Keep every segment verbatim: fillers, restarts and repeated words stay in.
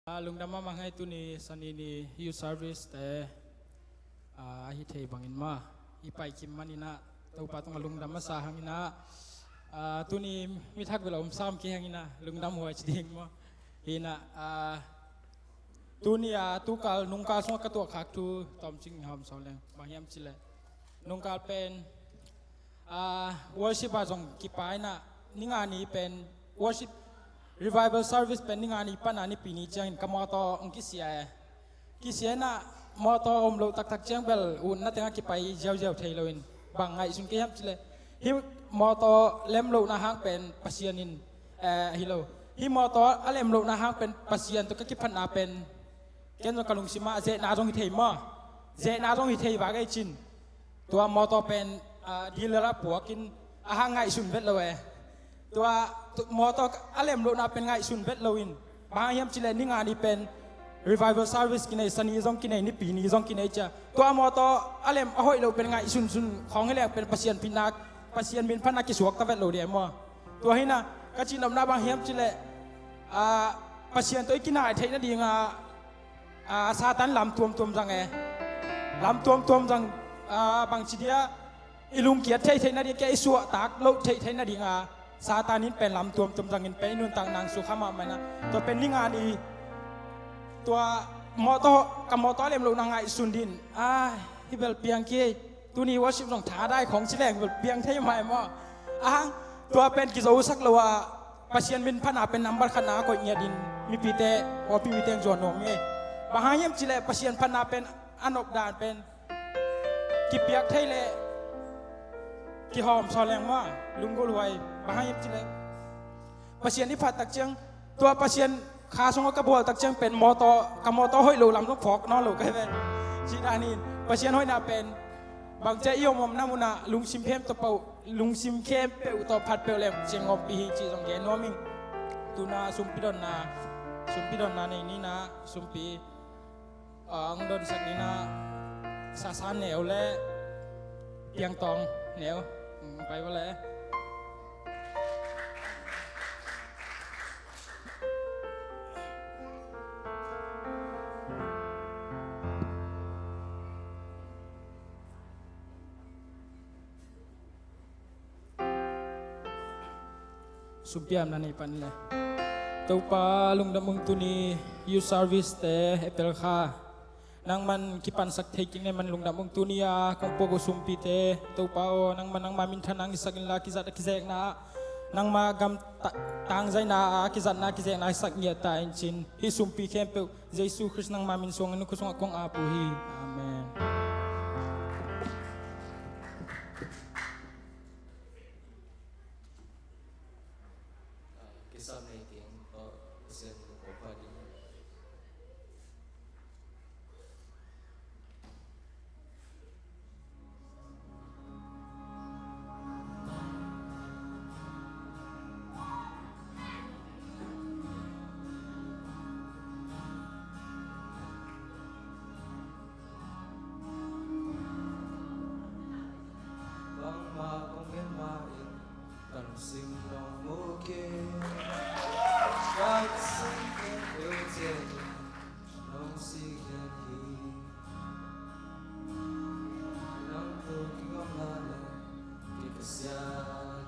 A, lungdam mahmah ing ei. Tuni Sani ni youth service te, a, ahi thei bangin mah i pai kim manin ah Topa tungah lungdam masa hangin ah, a, tuni mi thak bel a om sam kei hangin ah lungdam huai ci ding maw. Hi in ah, a, tuni a tukal nungkal sungah ka tuahkhak thu tawmcik hawm sawn leng bang hiam cih leh nungkal pen, a, worship ah zong kipai in ah, ni nga ni pen worship revival service pen ni nga ni pan a Nipi ni ciangin ka mawtaw hong kisia e. Kisia in ah mawtaw om loh taktak ciang bel utna tengah kipai ziauziau thei loin bang ngaihsun kei hiam cih leh hih mawtaw lem lohna hang pen Pasian in, eh, hi lo. Hih mawtaw a lem lohna hang pen Pasian tawh ka kiphatna pen ken zong ka lungsim ah zehna zong hi thei maw. Zehna zong hi thei vak ei cin. Tua mawtaw pen, a, dealer ah puakin a hang ngaihsun vet lo e. Tua, tu-, mawtaw a lem lohna pen ngaihsun vet loin bang hang hiam cih leh ni nga ni pen revival service kinei, Sani zong kinei, Nipi ni zong kinei cia. Tua mawtaw a lem a hoih loh pen ngaihsunsun khawng hi leng pen Pasian pinnak, Pasian min phatna kisuak ta vet lo ding e maw. Tua hi in ah ka cihnopna bang hiam cih leh, a, Pasian tawh i kinai theih nading a, a, Satan lam tuamtuam zang e. Lam tuamtuam zang, a, bangci dia i lungkiat theih theih nading, kia i suahtak loh theih theih nading a Satan in pen lam tuamtuam zangin pen i nuntak nang sukha mahmah in ah. Tua pen ni nga ni tua mawtaw, ka mawtaw a lem lohna ngaihsun ding. A, hi bel piang kei. Tuni worship zong tha dai khawng ci leng bel piang thei mai maw. A hang, tua pen kizosak lo a Pasian min phatna pen number khatna a koih ngiat in mipite, pawlpi mite in zuan nuam ing ei. Bang hang hiam cih leh Pasian phatna pen a nop dan pen kipiak thei leh kihawm sawn leng maw, lunggulh huai. Bang hang hiam cih leh Pasian i phat tak ciang, tua Pasian kha sungah ka bual tak ciang pen mawtaw, ka mawtaw hoih lo lam zong phawk nawn lo ka hi ve. Cih dan in Pasian hoihna pen bangci a i om omna mun ah lungsim khempeuh tawh, lungsim khempeuh tawh phat peuh leng ciang ngawmpih hi cih zong gen nuam ing. Tu in ah sumpi donna, sumpi donna nei ni in ah, sumpi, a, hong donsak ni in ah, Sasa Neu le Piang Tawng Neu, mm, pai va le. Sumpiamna nei pan le. Topa lungdam ung, tuni youth service te April kha nangman kipansak thei kik nei man lungdam ung. Tuni a kong puak uh sumpite, Topa aw, nangman nangma minthanna hong hisak inla, kizat a kizekna ah nangma gam ta-, tangzaina ah kizatna kizekna hisak ngiat ta in cin. Hih sumpi khempeuh Jesu Khrist nangma min suangin nu khua sungah kong ap uh hi. Amen. Kisam nei teng tawh Pasian ko pha ding. Bangmah kong gen mah in ka lungsim nong mu kei. Ka lungsim khempeuh ciat in nong sik den hi. Nang tawh kigawmna leh kikhasia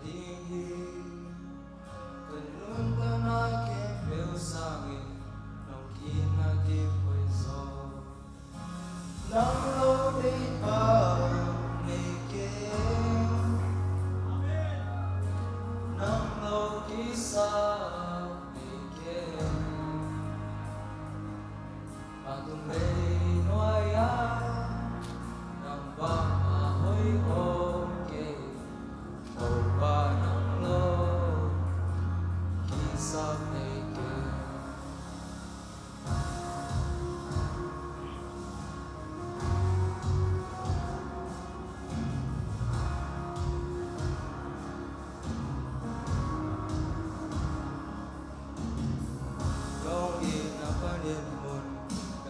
ding hi. Ka nuntakna khempeuh sangin nong itna kiphoih zaw. Nang lo deih pah nei kei. Nang lo kisap nei kei. A tung lei nuai-ah nang bangmah hoih om kei. Topa nang lo kisap nei kei. Kong itna panin mun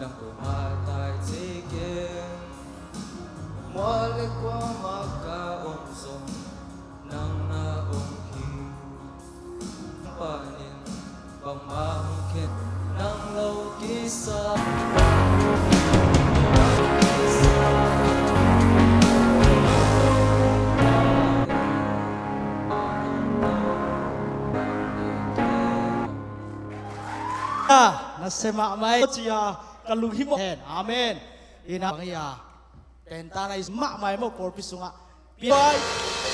dang koimah tai cih kei. Mual le kuamah ka om zong nang na om hi. Panin bangmah hong khen, nang lo ki Ah, na se mahmah e. Cia ka lunghimawh hen. Amen. Ina bang ia. Tentana i mahmah e maw pawlpi sungah.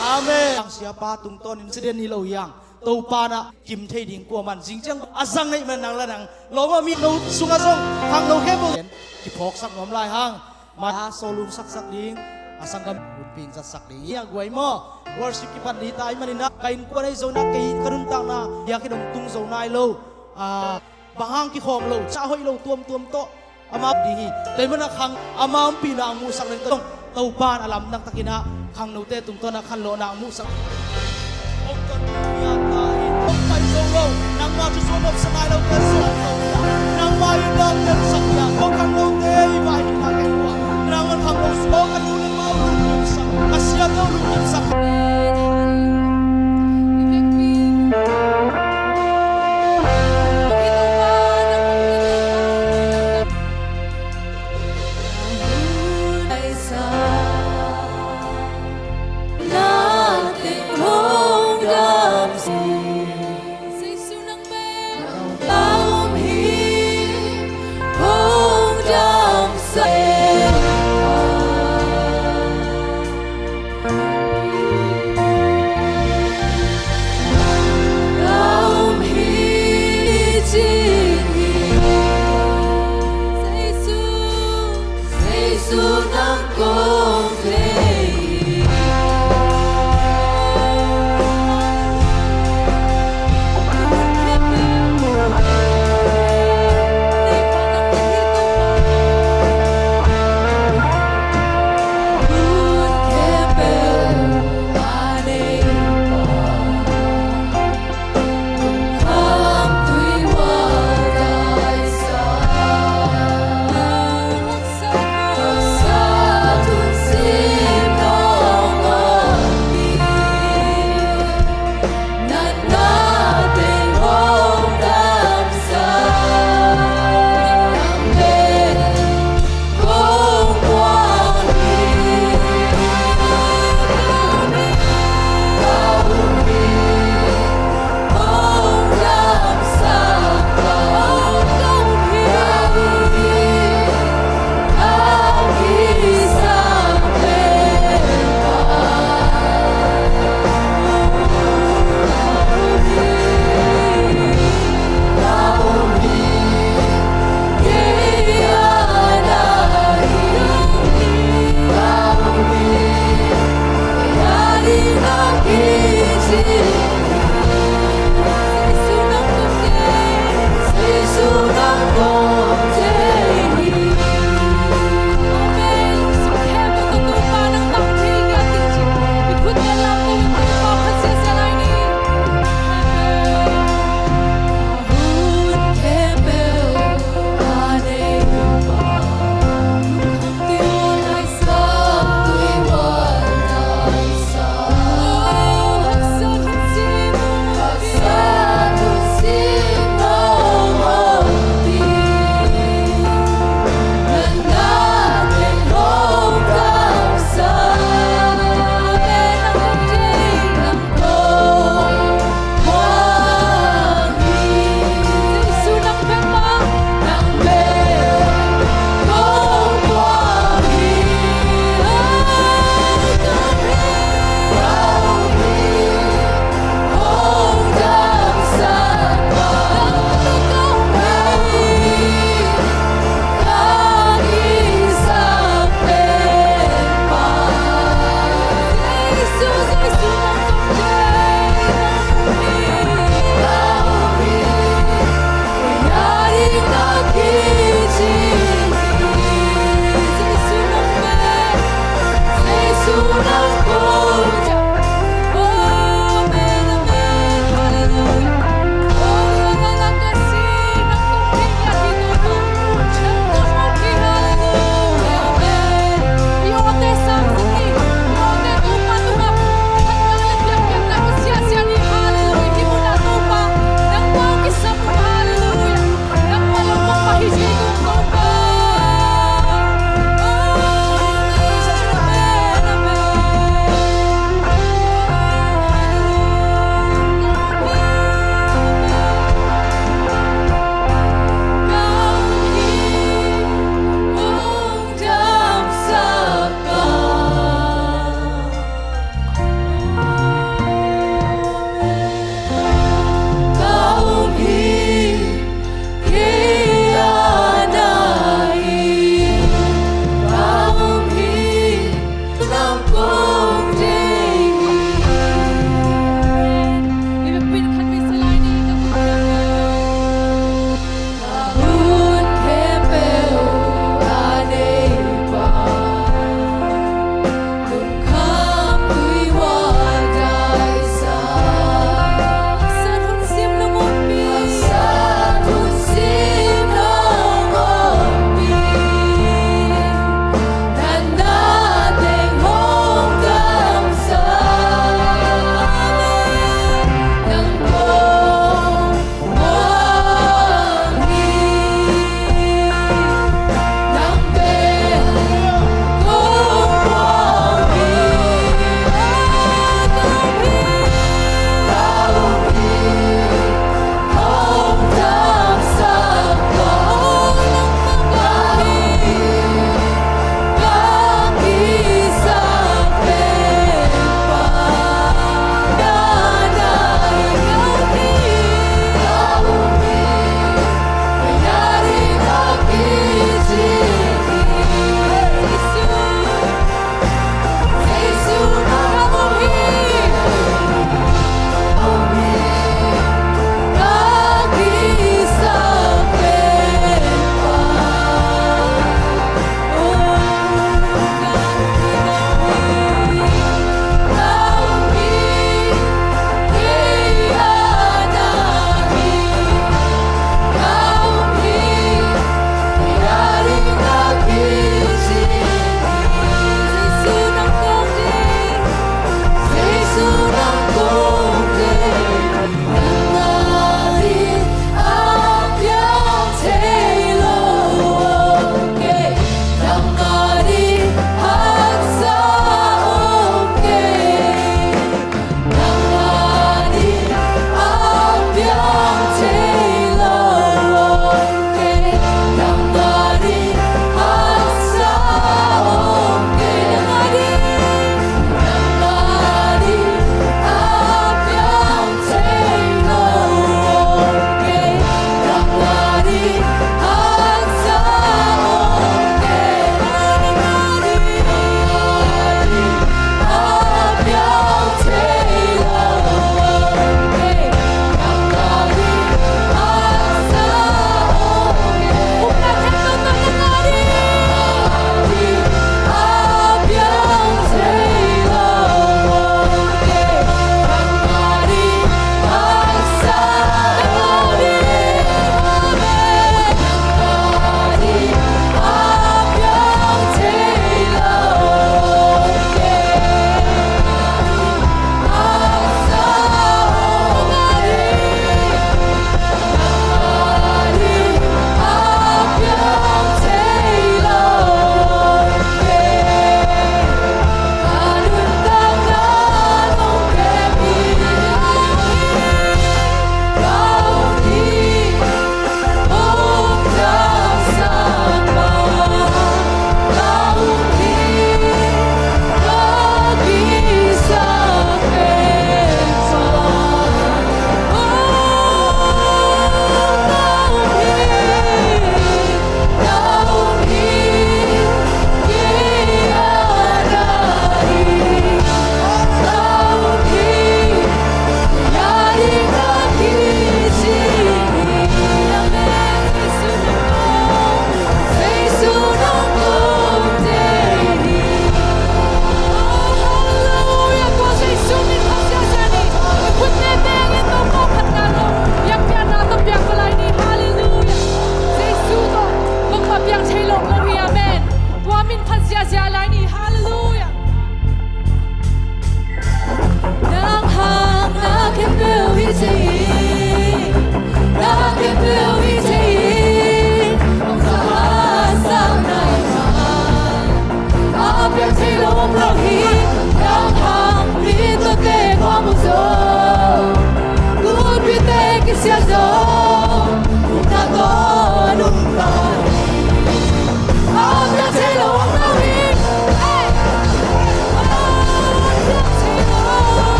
Amen. Ang siapa tungtawnin siden ni lo hiang. Topa na kim thei ding kua man zing ciang a zang nei man nang la nang. Lawma mi no sungah zong khangno khempeuh kiphawksak nuam lai hang. Mah a sawlum saksak ding, a sanggam hunping zatsak ding. Ia guai maw, worship kipan dita i manina, ka innkuan ahi zona, kei ka nuntakna ia kidong tung zona i lo. A, bang hang kikhawm lo, ca hoih lo tuamtuam tawh. Ama ding hi, tei mana khang, ama ompihna ang muhsak ding tawh. Topan a lamdang takina, khangnote tungtawna khanlawhna ang muhsak. Hong ton pian ta hi. Hong pai zo lo. Nangma cu zuan nop sa ngai lo ka zuan lo. Nangma i dam dem sak pian. Hong khang lo te i vai hi ta kei ua. Nangma khang lo so ka nu le ma u lungkim sak. Ka sia te u lungkim sak.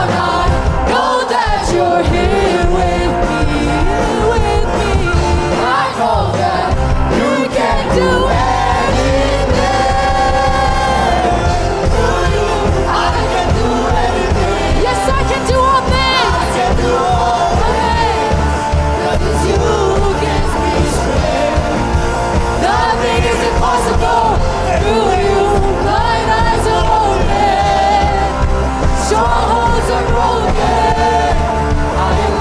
I know that you're here with me, here with me. I know that you can do anything. Through you, I can do anything. Yes, I can do all things. I can do all things. 'Cause it's you who gives me strength. Nothing is impossible through you. Blind eyes are open. Strongholds are broken. I am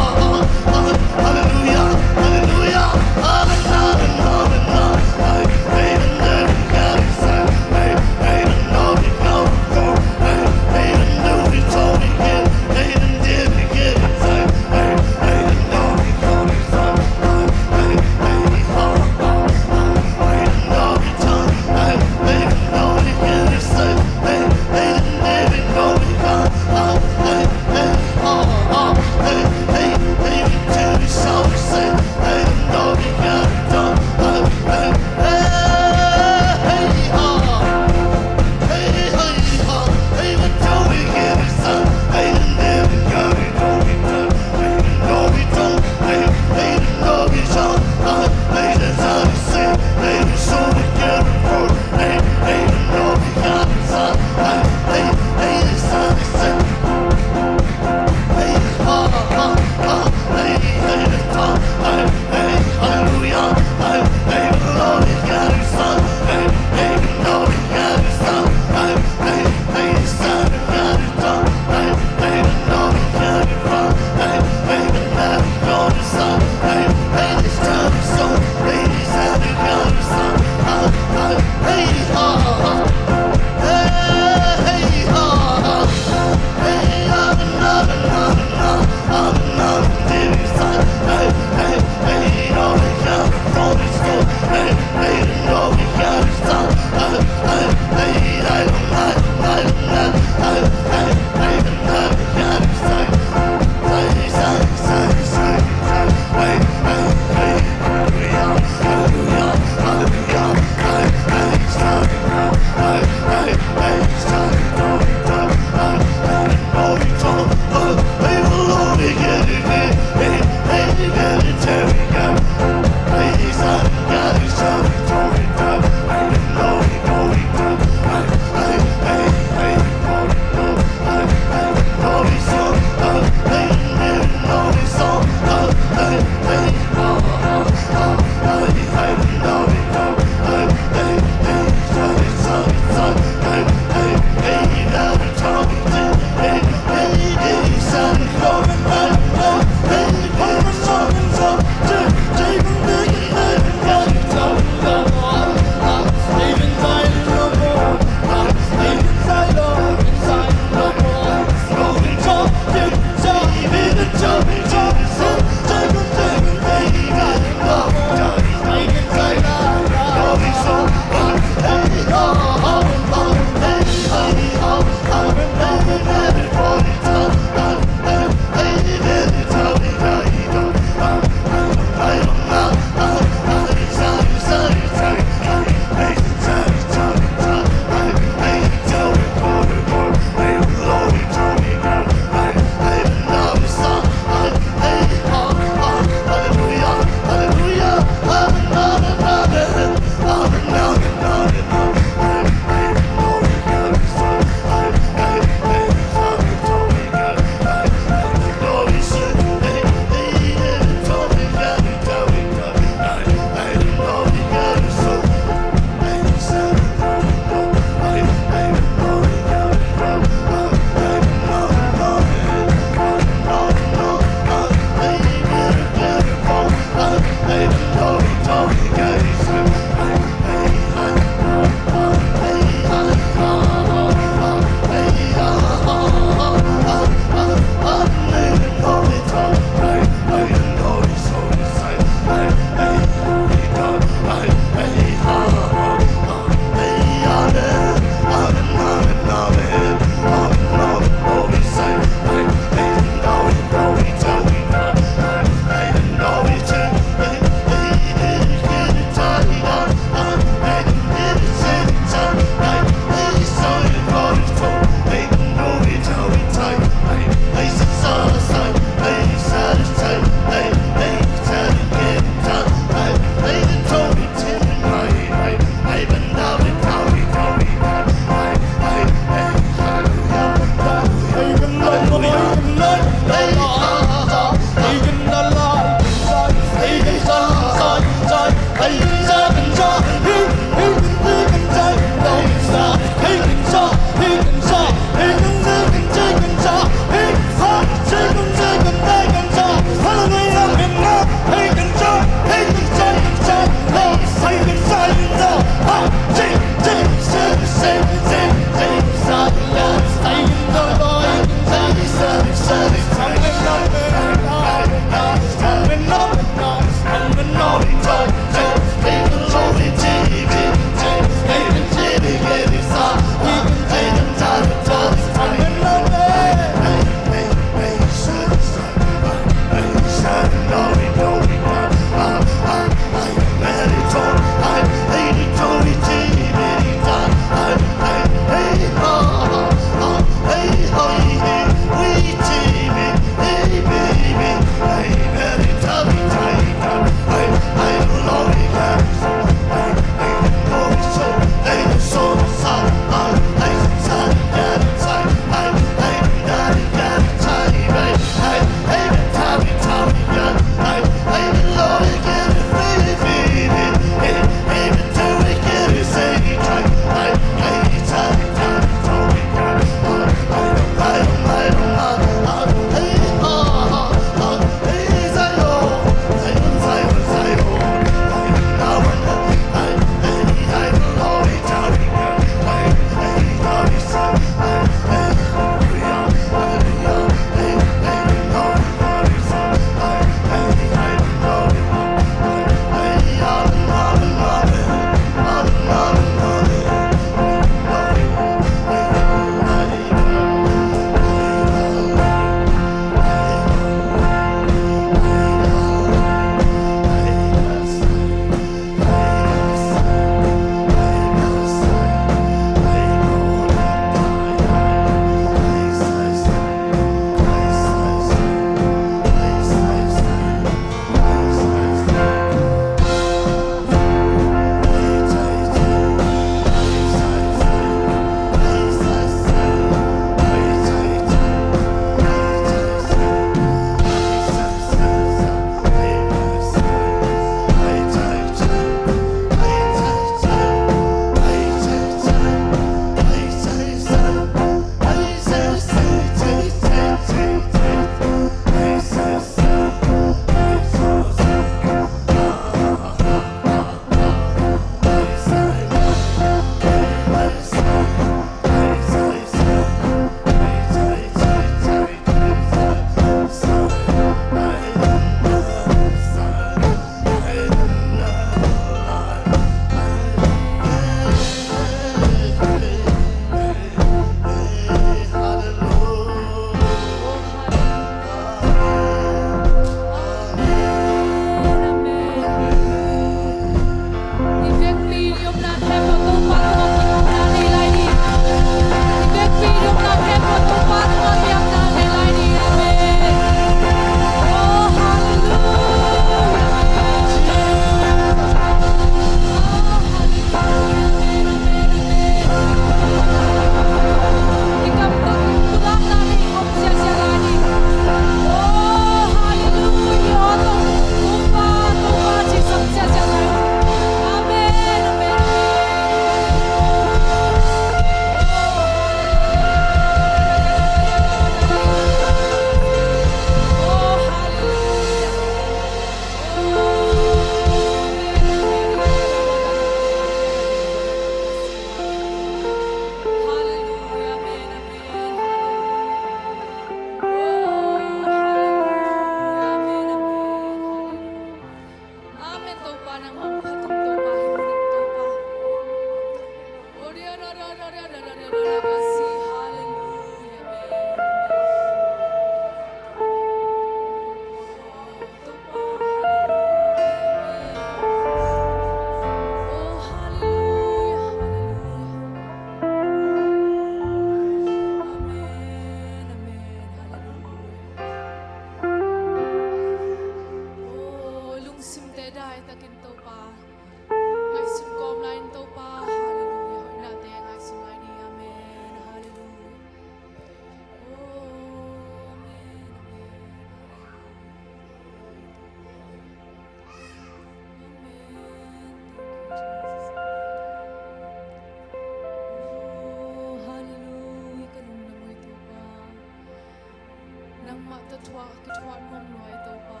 Thuah, kithuah nuam lua hi Topa.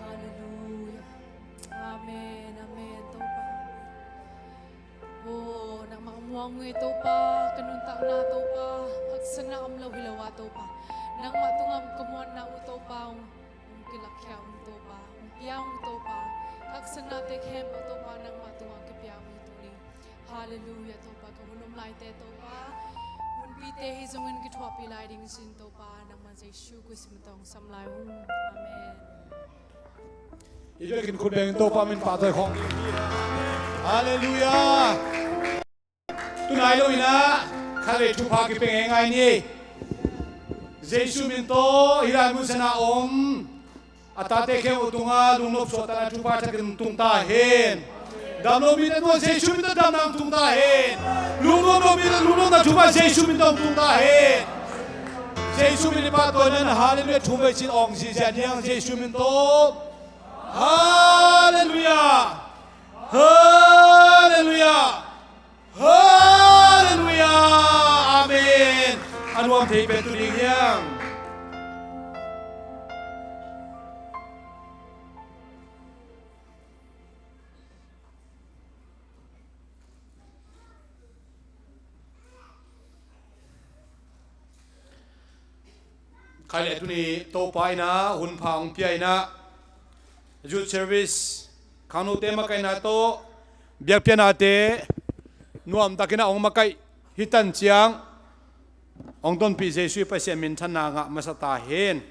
Halleluiah. Amen, amen, Topa. Oh, nangmah muang uh hi Topa, ka nuntakna Topa, haksatna om lo hi lo a Topa. Nangmah tungah ka muanna uh Topa, hong kilakkhia un Topa, hong pia un Topa. Ka haksatnate khempeuh Topa, nangmah tungah ka pia un hi tuni. Halleluiah Topa, ka hun om laite Topa, hunpite hi zongin kithuahpih lai ding sin Topa, nangmah Jesu Khrist min tawh sam lai un. Amen. I biakinn khut bengin Topa min pahtawi khawng ding hi. Halleluiah. Tunai lo inah khatvei thupha kipia ngeingai ni. Jesu min tawh hih lai mun sanah om a tate khempeuh tungah lungnop suahtakna thupha thakin tung ta hen. Dam lo mite tungah Jesu min tawh damna tung ta hen. Lungnop lo mite lungnopna thupha Jesu min tawh tung ta hen. Jesu min i pahtawi nan halleluiah thum vei cin awng ziahziah niang Jesu min tawh. Halleluiah. Halleluiah. Halleluiah. Amen. A nuam thei pen tu ding hiam? Khai le tuni Topa inah hun pha hong pia inah youth service khangnote makaihna tawh biakpiaknate nuamtakin a hong makaih hi tan ciang hong tonpih Jesu i Pasian minthanna ngah masa ta hen.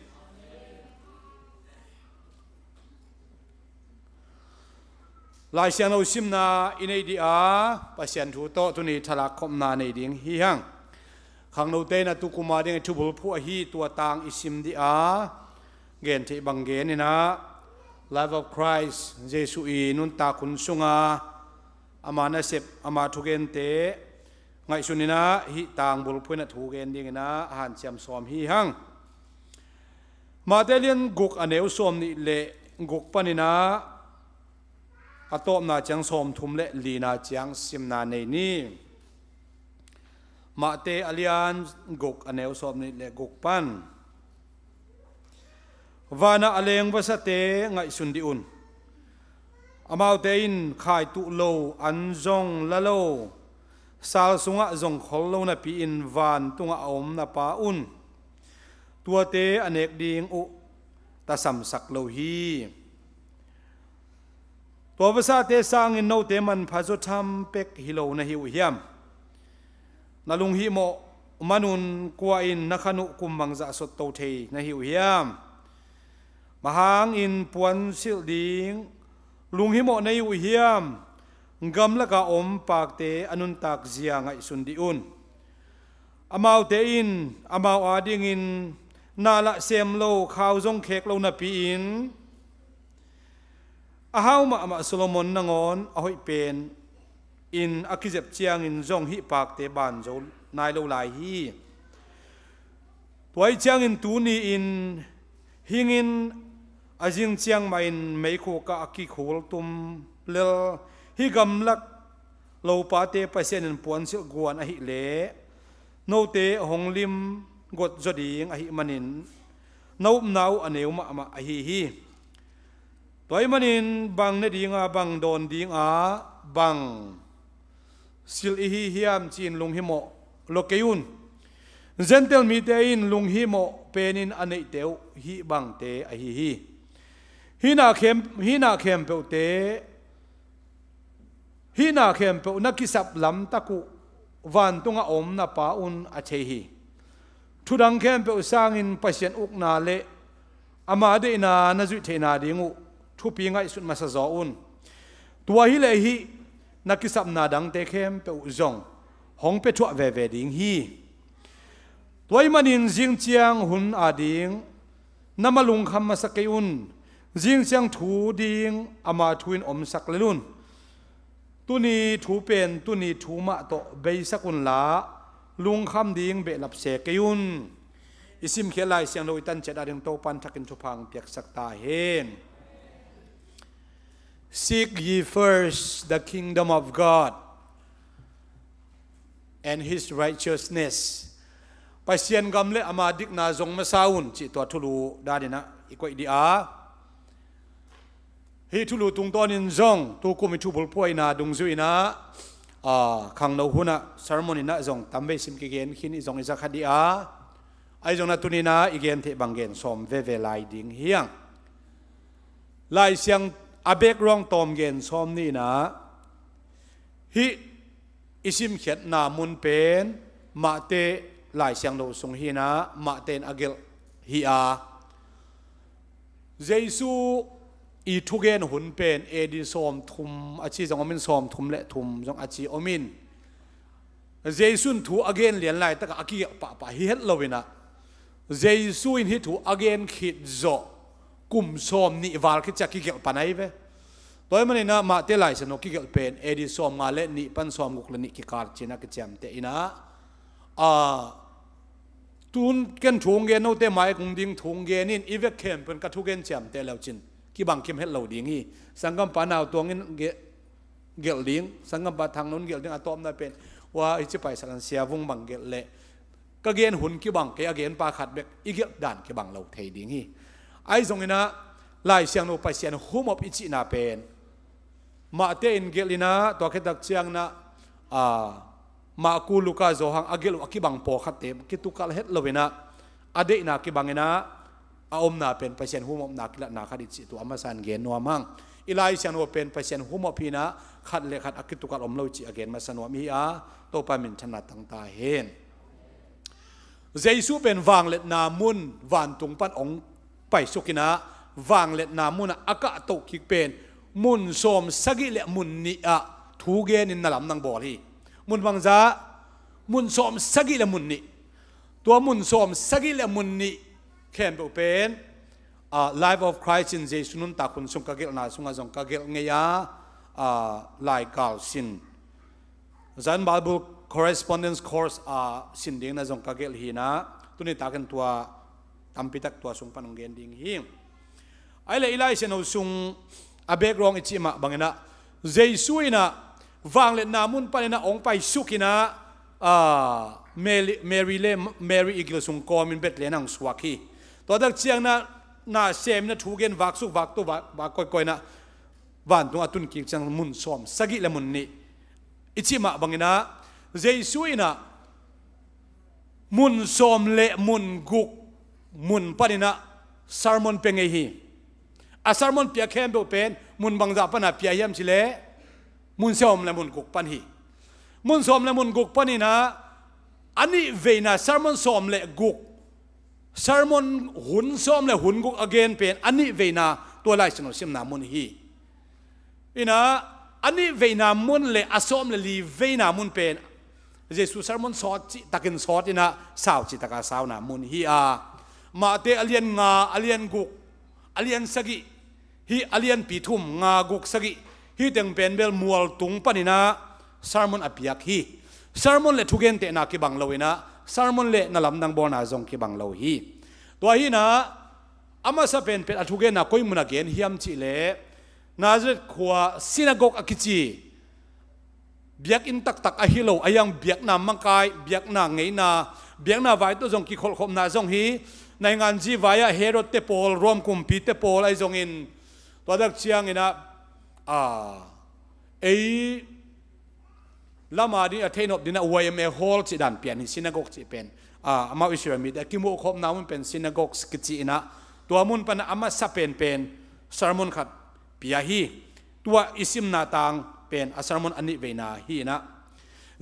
Lai Siangtho simna i neih dih a, Pasian thu tawh tuni thalak khopna nei ding hi hang. Khangnote in a tu kum a ding i thubulphuh ahi tua tang i sim dih a, gen theih bang gen inah Life of Christ, Jesu i nuntak hun sunga ama nasep, ama thugente ngaihsun inah hih tang bulphuh inah thu gen ding inah a hanciam sawm hi hang. Mate lian guk a neu sawm nih le guk pan inah a tawpna ciang sawm thum le lina ciang simna nei ni. Mate a lian guk a neu sawm nih le guk pan. Vanah a leng vasate ngaihsun dih un. Amaute in khai tuh lo, an zong la lo, sal sungah zong khol lo napi-in vantungah a om na Pa un tuate a nek ding uh tasamsak lo hi. Tua vasate sangin note manpha zaw tham pek hi lo na hi uh hiam? Na lunghihmawh manun kua in na khan uh kum bangzah sotto thei na hi uh hiam? Bang hangin puansilh ding lunghimawh na hi uh hiam? Gamlaka om pakte a nuntak zia ngaihsun dih un. Amaute in amau adingin na lah sem lo, khau zong khek lo napi-in a hau mahmah Solomon nangawn a hoih pen in a kizep ciangin zong hih pakte ban zo nai lo lai hi. Tua ahih ciangin tuni-in hingin a zing ciang mahin meikhuk ah a kikhul tum lel hih gamlak lopate Pasian in puansilh guan ahih leh note hong lim got zaw ding ahih manin na upna uh a neu mahmah ahi hi. Tua ahih manin bang ne dinga, bang dawn dinga, bang silh i hi hiam ci-in lunghimawh lo kei un. Gentile mite in lunghimawh penin a neihte uh hih bangte ahi hi. Hih na khem, hih na khempeuhte, hih na khempeuh na kisap lamtak uh vantungah a om na Pa un a thei hi. Thudang khempeuh sangin Pasian ukna le ama deihna na zuih theihna ding uh thupi ngaihsut masa zaw un. Tua hileh hih na kisapna dangte khempeuh zong hong pia thuah veve ding hi. Tua ahih manin zing ciang hun ading na ma lungkham masa kei un. Zing ciang thu ding ama thu in omsak lel un. Tuni thu pen tuni thu mah tawh beisak unla lungkham ding behlap se kei un. I simkhiat Lai Siangtho i tan ciat ading Topa'n thakin thupha hong piaksak ta hen. Seek ye first the kingdom of God and his righteousness. Pasian gam le ama dikna zong masa un cih tua thulu daninah i koih dih a. Hih thulu tungtawnin zong tukum i thubulphuaina dungzuinah, a, khangno hunah sermon inah zong tamvei sim kigen khin i zong i zakha dih a. Ahi zongna tuninah i gen theih bang gen sawm veve lai ding hiang. Laisiang a background tawm gen sawm nihnah hih i simkhiatna mun pen Mahte Laisiangtho sung hinah Mahte in a gelh hi a. Jesu i thugen hun pen A D sawm thum a ci zong omin sawm thum le thum zong a ci omin. Jesu in thu a gen lian laitakah a kigelh pahpah hi het loinah Jesu in hih thu a gen khit zawh kum sawm nih val khit ciah kigelh pan ahi ve. Tua hi maninah Mahte Laisiangtho kigelh pen A D sawm nga le nih pan sawm guk le nih kikal cinah kiciamteh inah, a, tun ken thu hong gen note mai kong ding thu hong gen in i vek khempeuh in ka thugen ciamteh leucin kibang kim het lo ding hi. Sanggampa nau tuangin ge- gelh ding, sanggampa Thangno in gelh ding, a tawpna pen ua i ci paisak an sia vung bang gelh leh ka gen hun kibang kei a genpa khat bek i gelh dan kibang lo thei ding hi. Ahi zonginah Laisiangtho Pasian humop i cihna pen Mahte in gelh inah tua khittak cianginah, a, Mahku, Luka, Johan a gelh uh a kibang pawlkhatte kitukalh het loinah a deihna kibanginah a omna pen Pasian humopna kilatna khat i cih tua a masa in gen nuam hang. I Laisiangtho pen Pasian humop hinah khat le khat a kitukalh om lo i cih a gen masa nuam ihi a, Topa minthanna tangta hen. Jesu pen vangliatna mun vantung pan hong paisukinah vangliatna munah a kahtoh kik pen mun sawm sagih le mun nih ah thugenin na lamdang bawl hi. Mun bangzah? Mun sawm sagih le mun nih. Tua mun sawm sagih le mun nih khempeuh pen, a, Life of Christ in Jesu nuntak hun sung ka gelhna sungah zong ka gelh ngei a, a, laikal sin, Zion Bible Correspondence Course a sin dingna zong ka gelh hinah tuni takin tua tampitak tua sung pan hong gen ding hi. Ahih leh i Laisiangtho sung a background i cih mah banginah Jesu inah vangliatna mun paninah hong paisukinah, a, Mary, Mary le Mary i gil sung kawmin Bethlehem ah hong suak hi. Tua tak cianginah na seminah thugen vaksuk vakto vak, vak koikoinah vantung a tun kik ciang mun sawm sagih le mun nih i cih mah banginah Jesu inah mun sawm le mun guk mun paninah sermon pia ngei hi. A sermon pia khempeuh pen mun bangzah pana pia hiam cileh mun sawm le mun guk pan hi. Mun sawm le mun guk paninah a nih veina sermon sawm le guk, sermon hun sawm le hun guk a gen pen a nih veina tua Laisiangtho simna mun hi. Inah a nih veina mun le a sawm le li veina mun pen Jesu sermon sawt cihtakin sawt inah sau cihtaka sauna mun hi a, Mahte a lian nga, a lian guk, a lian sagih, hih a lianpi thum, nga, guk, sagih, hih teng pen bel mualtung paninah sermon a piak hi. Sermon le thugentehna kibang loinah sermon le na lamdang bawlna zong kibang lo hi. Tua hinah a masa penpen a thugenna koi mun a gen hiam cihleh Nazareth khua synagogue a kici biakinn taktak ahi lo, a hiang biakna mangkai, biakna ngeina, biakna vai tawh zong kikholhkhopna zong hi. Nainganzi vai-ah Herod te pawl, Rom kumpi te pawl ahi zongin tua tak cianginah, a, ei lama ding a theihnop dinah Y M A hall cih dan pian hi, synagogue cih pen, a, amau Israel mite a kimuhkhopna mun pen synagogue kici inah tua mun panah a masa penpen sermon khat pia hi. Tua i simna tang pen a sermon a nih veina hi inah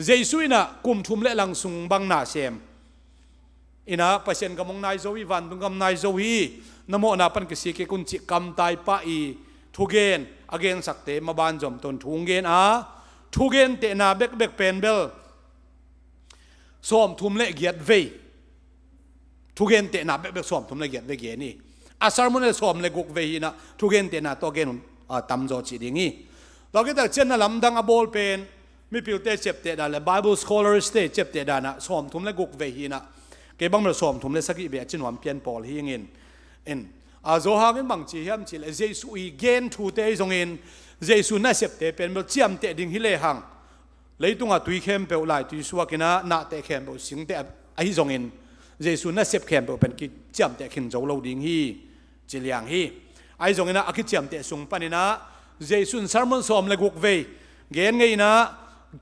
Jesu inah kum thum le lang sung bang na sem inah Pasian gam hong nai zo hi, vantung gam nai zo hi, na mawhna pan kisik kik un cih kamtai pah i thugen a gensakte maban zomton thu hong gen a, thugentehna bekbek pen bel sawm thum le giat vei. Thugentehna bekbek sawm thum le giat vei gen hi. A sermon le sawm le guk vei hinah thugentehna tawh gen un, a, tamzaw cih ding hi. Tua kitak cian na lamdang a bawl pen mipilte ciapteh dan le Bible scholars te ciapteh danah sawm thum le guk vei hinah kei bang bel sawm thum le sagih vei a ci nuam pian pawl hi ingin. In, a, Johan in bang ci hiam cihleh Jesu i gen thute ahi zongin Jesu nasepte pen bel ciamteh ding hi lehang leitungah tui khempeuh laitui suakinah nahteh khempeuh singteh ahi zongin Jesu nasep khempeuh pen kiciamteh khin zo lo ding hi, ci liang hi. Ahi zongin ah a kiciamteh sung panin ah Jesu in sermon sawm le guk vei gen ngei in ah,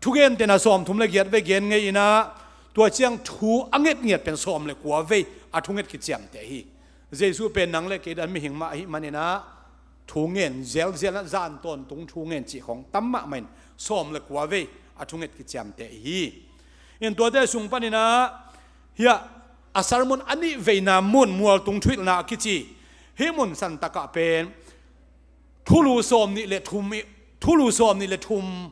thugentehna sawm thum le giat vei gen ngei in ah, tua ciang thu a ngetngiat pen sawm le kua vei a thunget kiciamteh hi. Jesu pen nang le kei dan mihing mah ahih manin ah, thu ngen zelzel ah, zan tawntung thu ngen cih khawng tam mahmah in sawm le kua vei a thunget kiciamteh hi. In tuate sung panin ah, hiah a sermon a nih veina mun, mualtung thuhilhna a kici, hih mun santak ah pen thulu sawm nih le thum i, thulu sawm nih le thum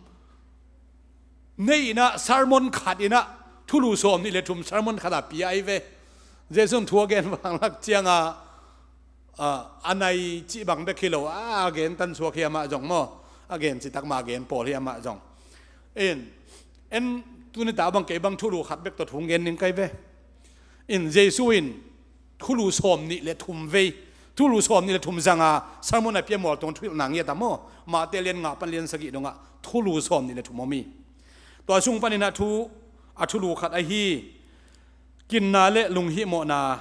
nei in ah, sermon khat in ah thulu sawm nih le thum sermon khat a pia ahi ve. Jesu in thu a gen vanglak ciang ah, a, a nai cih bang bek hi lo, a gen tansuak hi amah zong maw, a gen citak mah a gen pawl hi amah zong. In, en, tuni ta bang kei bang thulu khat bek tawh thu gen ning kai ve. In Jesu in thulu sawm nih le thum vei, thulu sawm nih le thum zanga sermon a pia, mualtung thuhilhna ngiat a maw, Mate lian nga pan lian sagih dongah thulu sawm nih le thum om hi. Tua sung panin ah thu, a thulu khat ahi kinna le lunghihmawhna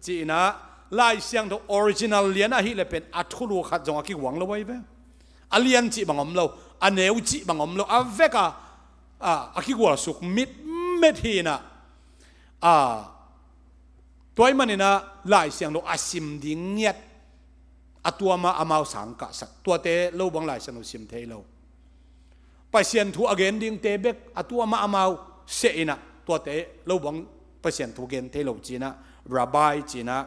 ci-in ah, Lai Siangtho original lian ahih leh pen a thulu khat zong a kiguang lo ahi ve. A lian cih bang om lo, a neu cih bang om lo, a vek a, a, a kigualsuk mitmet hi in ah, a, tua ahih manin ah Lai Siangtho a sim ding ngiat, a tuam ah amau sang kahsak, tuate lo bang Lai Siangtho sim thei lo. Pasian thu a gen dingte bek a tuam ah amau seh in ah, tuate lo bang Pasian thu gen thei lo ci-in ah, rabbi ci-in ah,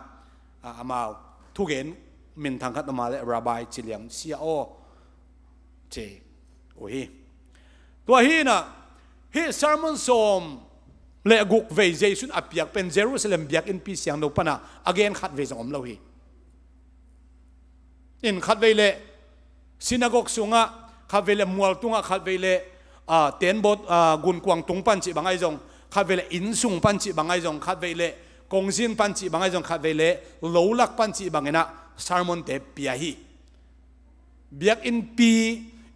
a, amau thugen minthang khat om a leh rabbi ci liang, sia aw ci uh hi. Tua hi in ah, hih sermon sawm le guk vei Jesu in a piak pen Jerusalem biakinnpi siangtho pan ah a gen khat vei zong om lo hi. In khat vei leh synagogue sungah, khat vei leh mual tungah, khat vei leh, a, tenbawt, a, gunkuang tung pan cih bang ahi zong, khat vei leh inn sung pan cih bang ahi zong, khat vei leh kongzin pan cih bang ahi zong, khat vei leh lo lak pan cih bangin ah sermon-te pia hi. Biakinnpi,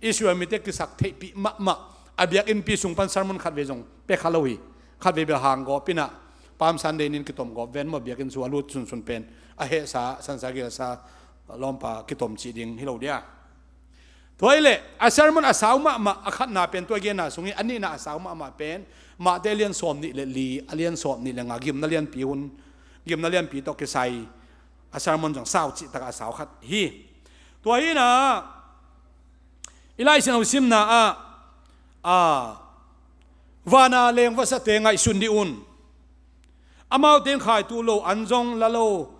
Israel mite kisaktheihpih mahmah a biakinnpi sung pan sermon khat vei zong pia kha lo hi. Khat vei bel hanggawp in ah Palm Sunday ni-in kitom gawp ven maw, biakinn sung a lut sunsun pen a hehsa, sansa gilsa lawmpa kitom cih ding hi lo dia. Tua hi leh a sermon a sau mahmah a khatna pen tua genna sung hi. A nihna a sau mahmah pen Mate lian sawm nih le li, a lian sawm nih le nga, gimna lianpi hun, gimna lianpi tawh kisai a sermon zong sau cihtak a sau khat hi. Tua hi in ah, i Lai Siangtho simna ah, a, van a leng vasate ngaihsun dih un. Amaute in khaituh lo, an zong la lo,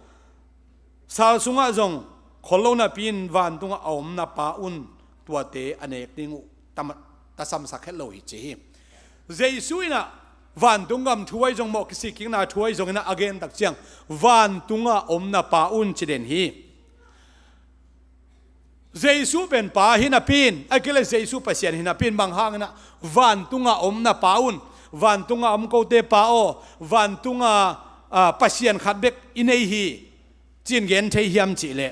sal sungah zong khol lo napi-in vantungah a om na Pa un tuate a nek ding uh tam-, tasamsak het lo hi ci hi. Jesu in ah vantung gam thu ahi zong maw, kisikkikna thu ahi zongin ah a gen tak ciang, vantungah a om na Pa un ci den hi. Jesu pen Pa hi napi-in, a kei leh Jesu Pasian hi napi-in, bang hangin ah vantungah a om na Pa un, vantungah a om kote Pa aw, vantungah, a, Pasian khat bek i nei hi, ci-in gen thei hiam cih leh,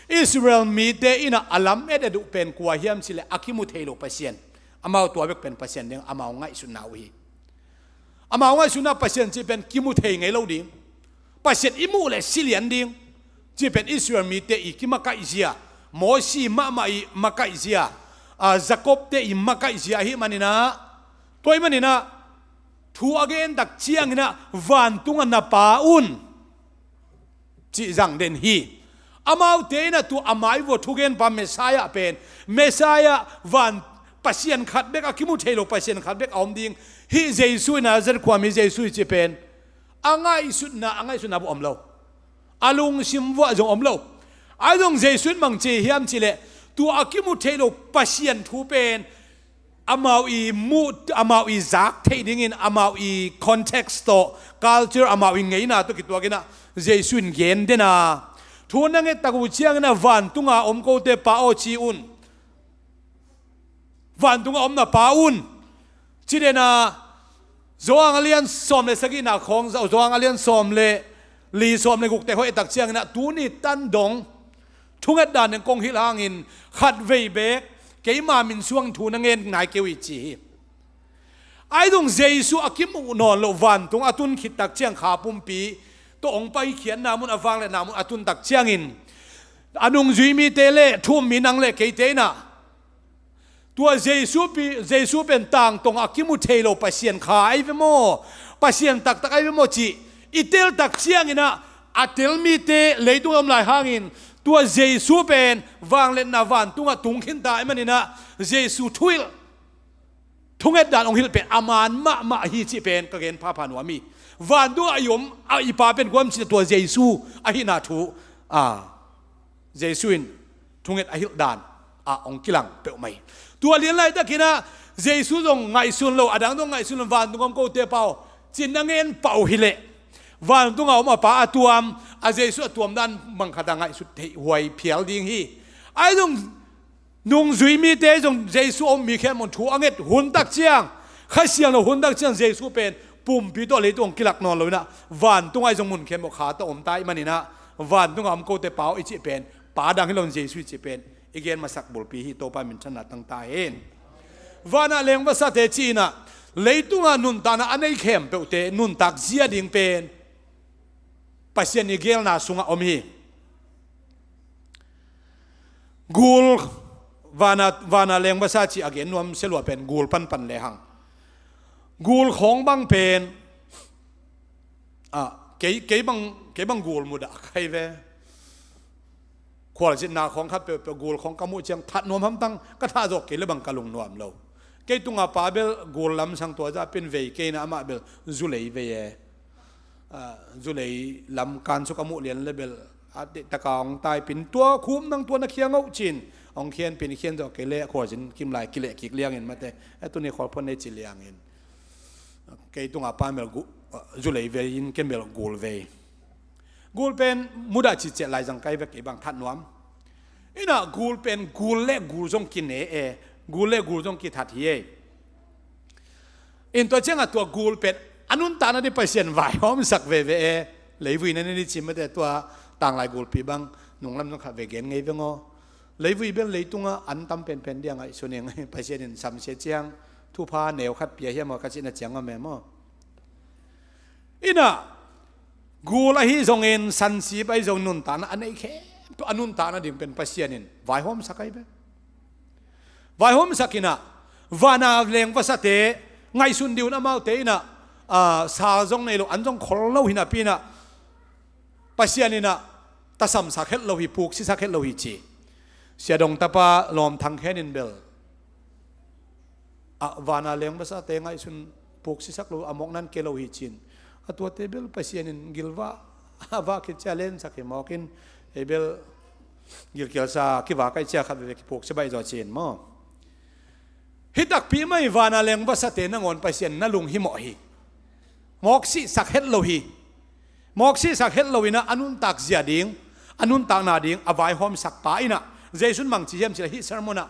Israel mite in ah a lam et et uh pen kua hiam cih leh a kimu thei lo Pasian. Amau tua bek pen Pasian ding amau ngaihsutna uh hi. Amau ngaihsutna Pasian cih pen kimu thei ngei lo ding, Pasian i muh leh si lian ding cih pen Israel mite i kimakaihzia, Mosi mahmah i makaihzia, a, Jacob-te i makaihzia ahih manin ah, tua ahih manin ah thu a gen tak ciangin ah vantungah na Pa un cih zang den hi. Amaute in ah tua a mai vua thugenpa Messiah pen, Messiah van Pasian khat bek, a kimu thei lo Pasian khat bek a om ding, hih Jesu i Nazareth khuami Jesu i cih pen a ngaihsutna, a ngaihsutna vuah om lo. A lungsim vuah zong om lo. Ahi zong Jesu in bang ci hiam cih leh, tua a kimu thei lo Pasian thu pen amau i muh, amau i zak theih dingin, amau i context tawh, culture, amau i ngeina tawh kituakin ah Jesu in gen den a, thu na nget tak uh ciangin ah vantungah a om kote Pa aw ci un. Vantungah a om na Pa un ci den a, Johan a lian sawm le sagihna khawng, Johan a lian sawm le li, sawm le gukte khawng et tak ciangin ah tuni tan dong thunget dan in kong hilh hangin khatvei beek keima min suang thu na ngen nai kei uh hi ci hi. Ahi zong Jesu a kimuh nawn loh vantung a tun khit tak ciang kha pumpi tawh hong paikhiatna mun, a vangliatna mun a tun tak ciangin a nungzui mite le thu-um mi nang le keite in ah, tua Jesu pi, Jesu pen tangtong a kimu thei lo Pasian kha ahi ve maw, Pasian taktak ahi ve maw cih i tel tak ciangin ah, a tel mite leitung a om lai hangin tua Jesu pen vangliatna vantungah tung khin ta ahih manin ah, Jesu thuhilh, thunget dan hong hilh pen a man mahmah hi cih pen ka gen phapha nuam hi. Vantungah i om a i Pa pen kua hiam cih leh tua Jesu ahihna thu, a, Jesu in thunget a hilh dan ah hong kilang peuhmah hi. Tua lian laitakin ah Jesu zong ngaihsun lo, a dang zong ngaihsun lo, vantung a om kote Pa aw, ci-in na ngen pah uh hi leh, vantung a om a Pa a tuam, a Jesu a tuam dan bang khat a ngaihsut theih huai phial ding hi. Ahi zong nungzui mite zong Jesu a om mi khempeuh in thu a nget hun tak ciang, Kha Siangtho hun tak ciang Jesu pen pumpi tawh leitung hong kilak nawn lo in ah, vantung ah zong mun khempeuh kha tawh om ta ahih manin ah, vantung a om kote Pa aw i cih pen, pa dang hi lo in Jesu i cih pen i gen masak bulpi hi. Topa minthanna tang ta hen. Van ah leng vasate ci-in ah, leitungah nuntakna a nei khempeuhte nuntak zia ding pen Pasian i geelna sungah om hi. Gul, van ah, van ah leng vasa cih a gen nuam sia lua pen gul panpan lehang, gul khawng bang pen, ah, kei, kei bang, kei bang gul mudah ka hi ve. Khualzinna khawng khat peuhpeuh gul khawng ka muh ciang that nuam hamtang, ka thah zawk kei le bang ka lungnuam lo. Kei tungah Pa bel gul lamsang, tua zah pen vei kei in ah, amah bel zulei vei e. Ah, zulei lam kan suk a muh lian le bel a deihtak a hong taipih in, tua khum nang tua na khiang oh ci-in hong khianpih in, khian zawh kei le khualzin kim lai kileh kik liangin mate, a tuni khualphuan nei ci liangin. Kei tungah Pa bel gu-, ah, zulei vei in, ken bel gul vei. Gul pen mudah cih ciah lai zang ka hi ve, kei bang that nuam. In ah gul pen gul le gul zong kine e, gul le gul zong kithat hi e. In tua ciangah tua gul pen a nuntakna ding Pasian vaihawmsak veve e. Leivui na ne ni ci mate, tua tanglai gulpi bang nunglam zong khat ve gen ngei veng aw. Leivui bel leitungah an tam penpen ding a ngaihsun ing. Pasian in samsia ciang thupha neu khat pia hiam aw ka cihna ciang a mem aw. In ah gul ahi zongin, sansip ahi zongin, nuntakna a nei khempeuh a nuntakna ding pen Pasian in vaihawmsak ahi ve. Vaihawmsak in ah, van ah leng vasate ngaihsun dih un, amaute in ah, ah, sal zong nei lo, an zong khol lo hi napi in ah, Pasian in ah tasamsak het lo hi, puksisak het lo hi ci. Sia Dong tapa Lawm Thang Khen in bel, ah, van ah leng vasate ngaihsun, puksisak lo, a mawkna in kei lo hi ci-in, a tuate bel Pasian in gilvah a vah khit ciang lensak hi mawk in, ei bel gilkialsa kivak ahih ciang khat veve kipuksia baih zaw ci-in maw. Hih takpi mah hi, van ah leng vasate nangawn Pasian na lunghimawh hi. Mawksihsak het lo hi. Mawksihsak het lo in ah a nuntak zia ding, a nuntakna ding a vaihawmsak pa in ah, Jesu in bang ci hiam cih leh hih sermon ah,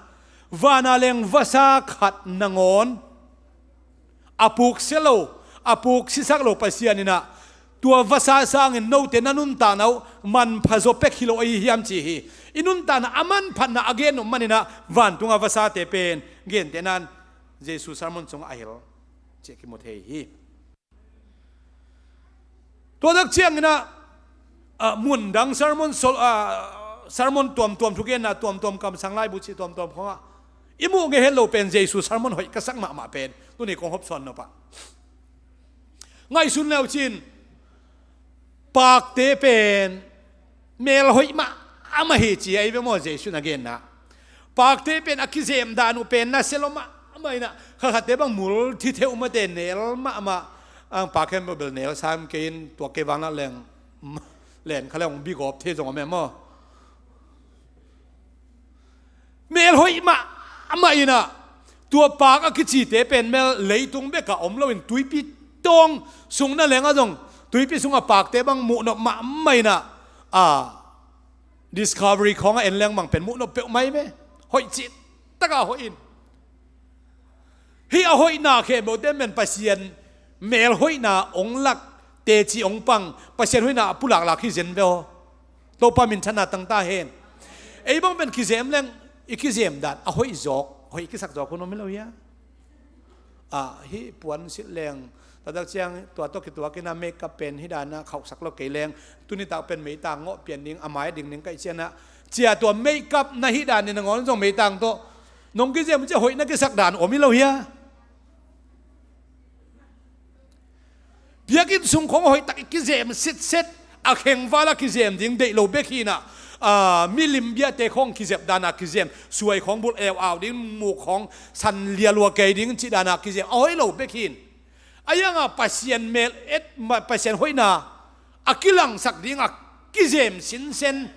van ah leng vasa khat nangawn a puksia lo, a puksisak lo Pasian in ah, tua vasa sangin note na nuntakna uh manpha zaw pek hi lo ahi hiam ci hi. I nuntakna a manphatna a gen uh manin ah, vantungah vasate pen gentehna in Jesu sermon sungah a hilh cih kimu thei hi. Tua tak ciangin ah, ah, mundang sermon sol-, ah, sermon tuamtuam, thugenna tuamtuam, kamsang laibu cih tuamtuam khawngah i muh ngei het lo pen Jesu sermon hoih ka sak mahmah pen tuni kong hopsawn nop ah, ngaihsun le uh cin, pakte pen mel hoih mahmah hi ci ahi ve maw, Jesu in a genna. Pakte pen a kizem dan uh pen nasia lua mahmah in ah, kha khatte bang mul thi theuh mate, nel mahmah. Ang pa khempeuh bel nel sam kei in, tua kei vang lah leng, len kha leng hong bigawp thei zong om e maw. Mel hoih mahmah in ah, tua pak a kicite pen mel leitung bekah om loin tuipi tawng sung na leng ah zong, tuipi sungah pakte bang muhnop mahmah in ah, a, Discovery khawngah en leng bang pen muhnop peuhmah hi ve. Hoih cih takah hoih in. Hih a hoihna khempeuhte pen Pasian mel hoihna hong lak, teci hong pang, Pasian hoihna a pulaklak hi zen ve aw. Topa minthanna tang ta hen. Ei bang pen kizem leng, i kizem dan a hoih zawk, hoih i kisak zawk hun om hi lo hia? Ah, hih puan silh leng, taktak ciang tua tawh kituak in a makeup pen hih dan a khauhsak lo kei leng, tuni tak pen meitang ngawh pian ding, a mai a ding ding ka hih ciang a, cia tua makeup na hih dan in nangawn zong meitang tawh nong kizem ciang hoih na kisak dan om hi lo hia? Biakinn sung khong hoih tak i kizem sitset, a khengval a kizem ding deih lo bek hi in a, ah, milim biate khong kizep dan a kizem, suai khong bulh euau ding, muk khong san lialua kei ding cih dan a kizem a hoih lo bek hi in. A iang a Pasian mel et ma, Pasian hoihna a kilangsak ding a kizem sinsen,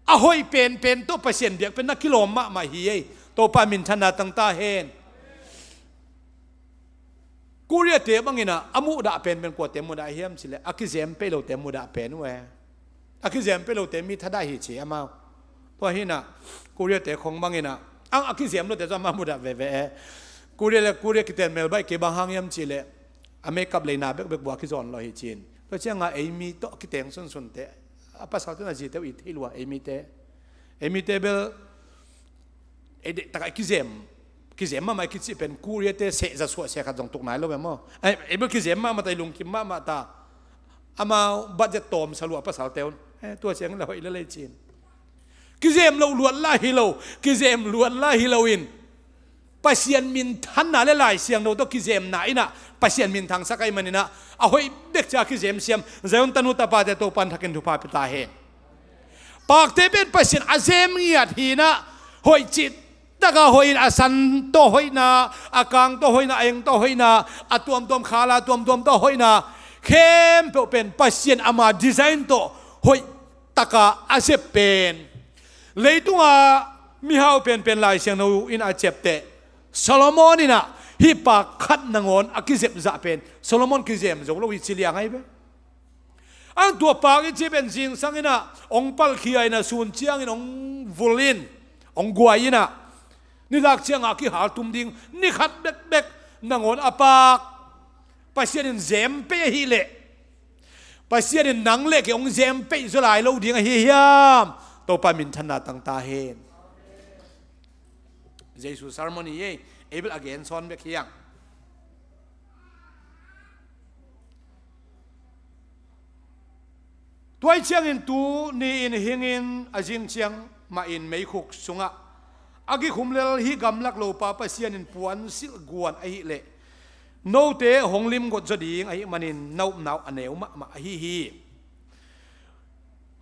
a hoih penpen tawh Pasian biak pen na kilawm mahmah hi ei. Topa minthanna tang ta hen. Korea te bangin a, a muhdah penpen kuate muhdah hiam cih leh, a kizem pei lote muhdah pen uh e. A kizem pei lote mi thadah hi ci amau. Tua hi in a, Korea te khong bangin a, ang a kizem lote zong amau muhdah veve e. Korea le Korea kiten mel baih kei, bang hang hiam cih leh, a makeup leina bekbek bua kizawn lo hi ci in. Tua ciang a ei mi tawh a kiteng sunsunte, a pasalte na zite uh i thei lua, ei mite. Ei mite bel, ei deih tak a i kizem, kizem mahmah i kicih pen Korea te sehza suah seh khat zong tuk nai lo ve maw. Ei, ei bel kizem mahmah ta, i lungkim mahmah ta. Amau budget tawm sa lua pasalte un. Eh, tua ciang la hoih lel ei ci in. Kizem loh luat lai hi lo, kizem luat lai hi lo in, Pasian minthanna le Lai Siangtho tawh kizemna in a, Pasian minthangsak ahih manin a, a hoih bek cia kizem siam Zion tanu tapate Topa'n thakin thupha pia ta hen. Pakte pen Pasian a zem ngiat hi in a, hoih cih tak a hoih in, a san tawh hoihna, a kang tawh hoihna, a eng tawh hoihna, a tuamtuam khala tuamtuam tawh hoihna, khempeuh pen Pasian ama design tawh hoih tak a a zep pen. Leitung a mihau penpen Lai Siangtho in a ciapteh, Solomon in a hih pak khat nangawn a kizep zah pen Solomon kizem zo lo hi ci liang ahi ve. Ang tua pak i cih pen zingsang in a hong palkhia in a, sun ciangin hong vul in, hong guai in a, nilak ciang a kihal tum ding, ni khat bekbek nangawn a pak Pasian in zem pei ahih leh, Pasian in nang le kei hong zem pei zaw lai lo ding ahi hiam? Topa minthanna tang ta hen. Jesu sermon hi ei, ei bel a gen sawn bek hi ang. Tua ahih ciangin tuni in hingin a zing ciang mah in meikhuk sungah a kikhum lel hih gamlak lopa Pasian in puan silh guan ahih leh, note hong limgot zaw ding ahih manin na upna uh a neu mahmah ahi hi.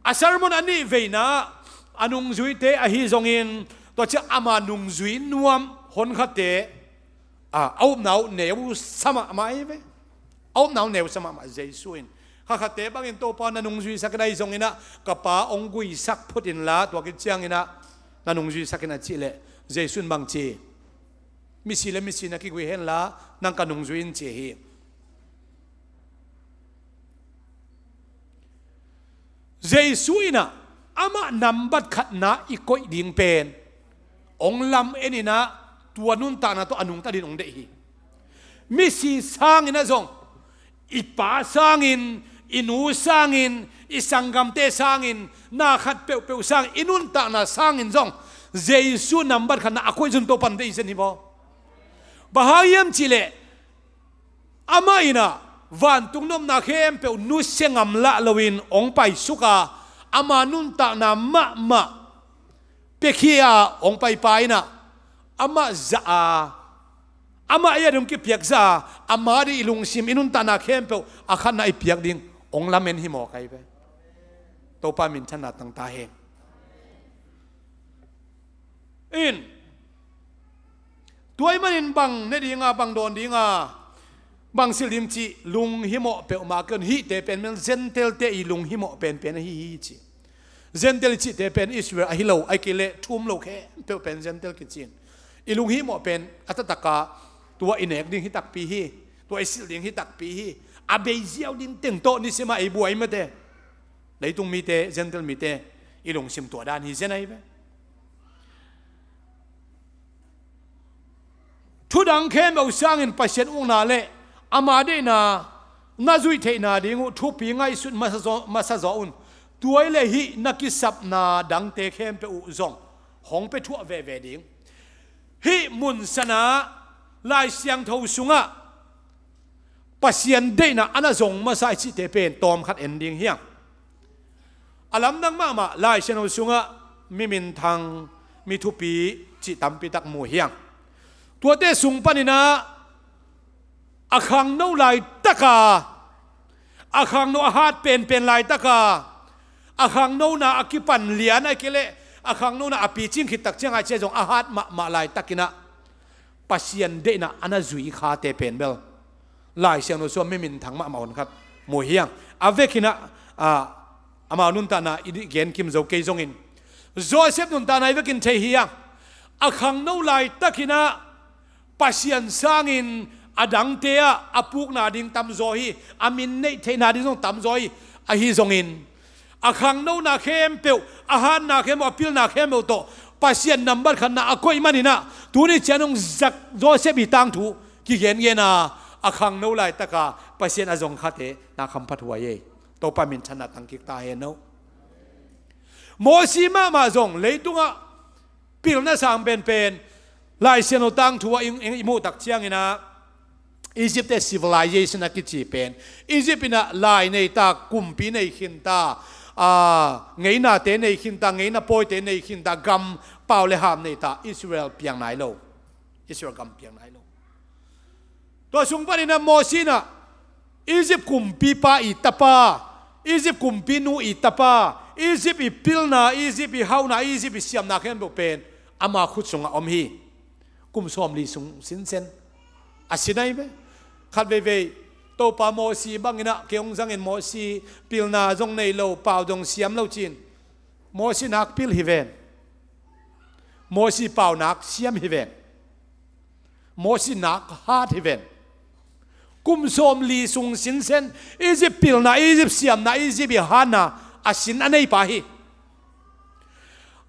A sermon a nih veina a nungzuite ahi zongin, tua ciang ama nungzui nuam honkhate, a, a upna uh neu sa mahmah ahi ve. A upna uh neu sa mahmah Jesu in. Kha khatte bangin Topa na nungzuisak in ahi zongin a, ka Pa hong guisak phot inla, tua khit ciangin a na nungzuisak in a cih leh, Jesu in bang ci? Misi le misi na kigui henla, nang ka nungzui in ci hi. Jesu in a, amah nambat khatna i koih ding pen, hong lam en in a, tua nuntakna tawh a nungta ding hong deih hi. Misi sangin a zong, i pa sangin, i nu sangin, i sanggamte sangin, na khat peuhpeuh sangin i nuntakna sangin zong, Jesu nambat khatna a koih zong Topa'n deih zen hi maw? Bang hang hiam cih leh, amah in a vantung nopna khempeuh nusia ngam lah loin hong paisuk a, ama nuntakna mahmah piakhia a hong paipa in a, amah zah a, amah i a ding kipiak zah a, ama ding i lungsim, i nuntakna khempeuh a khatna i piak ding hong lamen hi mawk ahi ve. Topa minthanna tang ta hen. In, tua ahih manin bang ne ding a, bang dawn ding a, bang silh ding cih lunghimawh peuhmah kei un. Hihte pen mel Gentile-te i lunghimawh penpen ahi hi ci. Gentile i cihte pen Israel ahi lo, ahih kei leh thu um lo khempeuh pen Gentile kici in. I lunghimawh pen a taktak a tua i nek ding hi takpi hi, tua i silh ding hi takpi hi. A bei ziau ding teng tawh nisim a ei buai mate. Leitung mite, Gentile mite i lungsim tua dan hi zen ahi ve. Thudang khempeuh sangin Pasian ukna le ama deihna na zuih theihna ding uh thupi ngaihsut masa zaw, masa zaw un. Tua ahih leh hih na kisapna dangte khempeuh uh zong hong pia thuah veve ding. Hih mun san ah Lai Siangtho sungah Pasian deihna a na zong masa i cihte pen tawmkhat en ding hiang. A lamdang mahmah Lai Siangtho sungah mi minthang, mi thupi cih tampi tak mu hiang. Tuate sung paninah a khangno laitaka, a khangno a hat penpen laitaka, a khangnona a kipan lian a kei leh a khangnona a picing khit tak ciangah cia zong a hat mahmah laitakinah Pasian deihna a na zui khate pen bel Lai Siangtho sungah mi minthang mahmah hun khat mu hiang. A vekinah, a, amau nuntakna i gen kim zo kei zongin Joseph nuntakna i vekin thei hiang. A khangno laitakinah Pasian sangin a dangte ah a pukna ding tamzaw hi, a min neih theihna ding zong tamzaw hi. Ahi zongin a khangnona khempeuh, a hatna khempeuh, a pilna khempeuh tawh Pasian nambat khatna a koih maninah tuni ciang hong zak Joseph i tangthu kigengen a, a khangno laitaka Pasian a zong khate na khamphat huai ei. Topa minthanna tangkik ta hen no. Mosi mahmah zong leitungah pilna sang penpen Lai Siangtho tangthu ah i, i, i muh tak cianginah Egypt te civilization a kici pen, Egypt inah lai nei ta, kumpi nei khinta, a, ngeinate nei khinta, ngeina pawite nei khinta, gam pau le ham nei ta, Israel piang nai lo. Israel gam piang nai lo. Tua sung paninah Mosi inah Egypt kumpipa i tapa, Egypt kumpinu i tapa, Egypt i pilna, Egypt i hauhna, Egypt i siamna khempeuh pen ama khut sungah om hi. Kum sawmli sung sinsen a sin ahi ve. Khat veivei Topa Mosi banginah kei hong zangin Mosi pilna zong nei lo, pau zong siam lo ci-in Mosi nak pil hi ven. Mosi pau nak siam hi ven. Mosi nak hat hi ven. Kum sawmli sung sinsen Egypt pilna, Egypt siamna, Egypt i hatna a sin a neipa hi.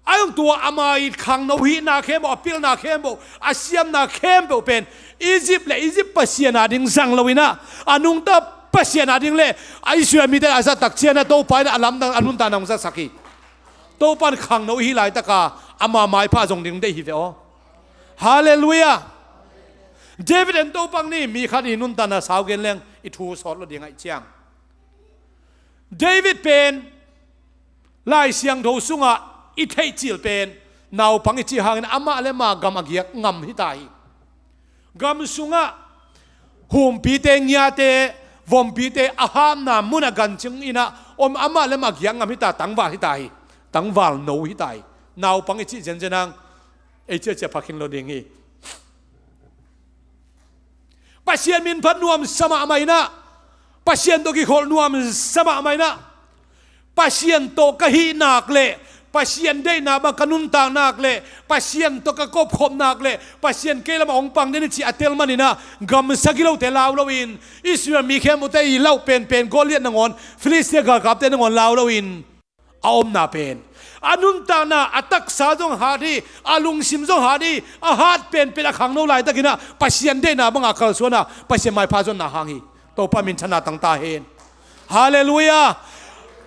A hong tua ama i khangno hihna khempeuh, a pilna khempeuh, a siamna khempeuh pen Egypt le Egypt pasian a ding zang loinah a nungta pasian a ding le a Israel mite a zat tak cianah Topa inah a lamdang a nuntakna hong zatsak hi. Topa in khangno i hih laitaka ama maipha zong ding deih hi ve aw. Halleluiah. David en Topa ni, mi khat i nuntakna sau gen leng i thu sawt lo ding ahih ciang. David pen Lai Siangtho sungah i theih cil pen naupang i cih hangin amah le ama gam a giak ngam hita hi. Gam sungah humpite, ngiate, vompite a hapna munah gancing inah om amah le amah giak ngam hita, tangval hita hi. Tangval no hita hi. Naupang i cih zenzen hang ei ciacia pha khin lo ding hi. Pasian minphat nuamsa mahmah inah, Pasian tawh kikholh nuamsa mahmah inah, Pasian tawh ka hih nak le Pasian deihna bang ka nuntak nak le Pasian tawh ka kopkhop nak le Pasian kei lamah hong pang den i cih a tel maninah gam sagilote lau loin Israel mi khempeuhte i lauh penpen Goliath nangawn, Filistia galkapte nangawn lau loin a omna pen, a nuntakna, a taksa zong hat hi, a lungsim zong hat hi. A hat penpen a khangno laitakinah Pasian deihna banga kalsuana Pasian maipha zonna hang hi. Topa minthanna tang ta hen. Halleluiah.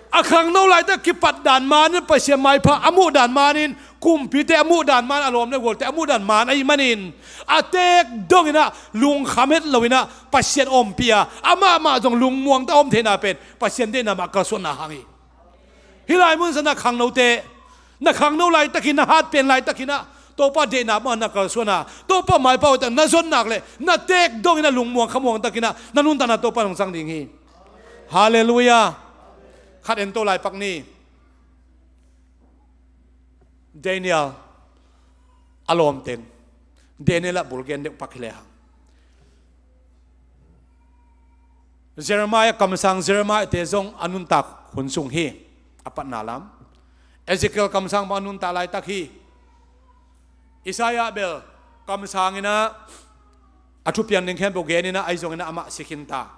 A khangno laitak kipat dan manin Pasian maipha a muh dan manin, kumpite a muh dan man, a lawm le gualte a muh dan man ahih manin a tek donginah lungkham het loinah Pasian ompih a, amahmah zong lungmuangta om theihna pen Pasian deihna mah kalsuanna hang hi. Hih lai munsa na khangnote, na khangno laitakin, na hat pen laitakinah Topa deihna bangah na kalsuana, Topa maipha hoihtak na zon nak le na tek dongin a lungmuang khamuang takinah na nuntakna Topa in hong sang ding hi. Halleluiah. Khat en to lai pak ni. Daniel a lawmteng, Daniel ah bulgen deuh pak hi lehang, Jeremiah, kamsang Jeremiah te zong a nuntak hun sung hi. A patna lam Ezekiel kamsang bang a nuntak laitak hi. Isaiah bel kamsang inah a thupiang ding khempeuh gen inah ahi zongin amah si khinta.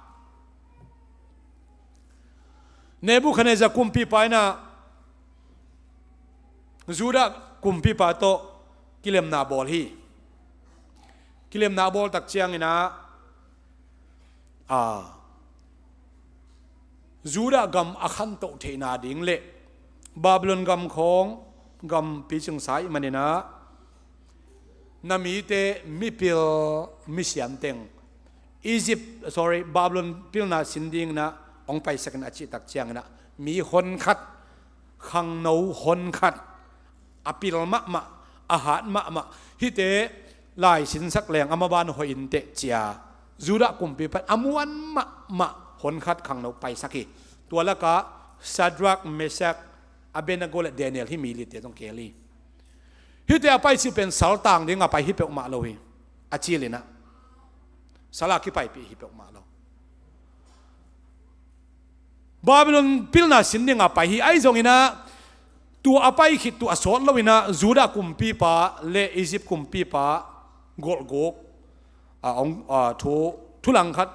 Nebuchadnezzar kumpipa inah Judah kumpipa tawh kilemna bawl hi. Kilemna bawl tak cianginah, a, Judah gam a khantoh theihna ding le Babylon gam khawng gam picingsa ih maninah Na mite mipil misiam teng Egypt, sorry, Babylon pilna sin dingin ah hong paisak in a cih tak ciangin ah mi honkhat, khangno honkhat, a pil mahmah, a hat mahmah, hihte laisinsak leng a maban hoih inteh ci-a Judah kumpi pan a muan mahmah honkhat khangno paisak hi. Tua lakah Shadrach, Meshach, Abednego le Daniel, hih mi lite zong kihel hi. Hihte a paicil pen saltang dingin a pai hi peuhmah lo hi. A cil in ah sal a kipaipih hi peuhmah lo. Babylon pilna sin dingin a pai hi. Ahi zongin ah tua a pai khit, tua a sawt loin ah Judah kumpipa le Egypt kumpipa golhguk, a, hong, a, thu, thu langkhat,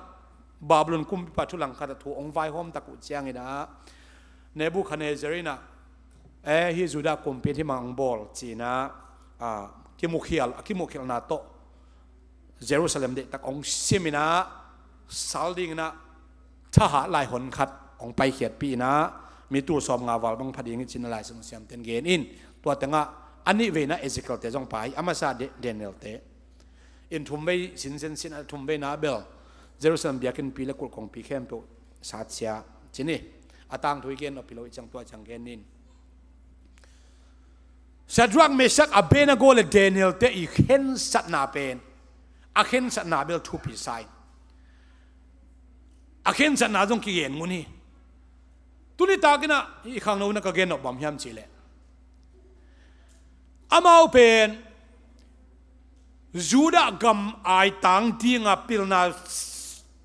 Babylon kumpipa thu langkhat ah thu hong vaihawm tak uh ciangin ah Nebuchadnezzar in ah, "Eh, hih Judah kumpi in hih mah hong bawl," ci-in ah, a, kimukhial, a kimukhialna tawh Jerusalem deihtak hong sim in ah, sal dingin ah thahat lai honkhat hong paikhiatpih in ah, mi tul sawmnga val bang pha ding hi ci-in ah Lai Siangtho siamten gen in. Tua tengah a nihveina Ezekiel-te zong pai, a masa Da-, Daniel-te in thumvei sinsen sin a, thumveina bel Jerusalem biakinnpi le kulh kongpi khempeuh satsia ci-in hi. A tangthu i gen nop hi lo, i ciang tua ciang gen in. Shadrach, Meshach, Abednego le Daniel-te i khensatna pen, a khensatna bel thupi sa in, a khensatna zong kigen ngun hi. Tuni takin ah i khangno in ah ka gen nop bang hiam cih leh, amau pen Judah gam aitang dingin ah pilna,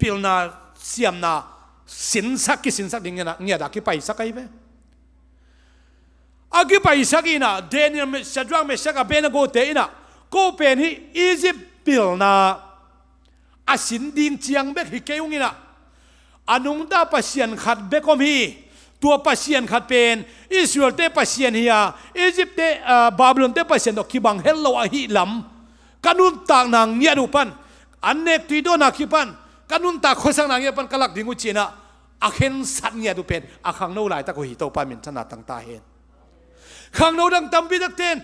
pilna siamna sinsak, kisinsak ding ngiat ah, ngiat ah kipaisak ahi ve. A kipaisak in ah Daniel, Me-, Shadrach, Meshach, Abednego-te in ah, "Ko pen hih Egypt pilna a sin ding ciang bek hi kei ung in ah, a nungta Pasian khat bek om hi. Tua Pasian khat pen Israel-te Pasian hi a, Egypt-te, ah, Babylon-te Pasian tawh kibang het lo ahih lam ka nuntakna ngiat uh pan, an nek tuidawnna kipan ka nuntak khuasakna ngiat pan ka lak ding uh," ci-in ah a khensat ngiat uh pen a khangno laitak uh hi. Topa minthanna tang ta hen. Khangno dang tampi takte in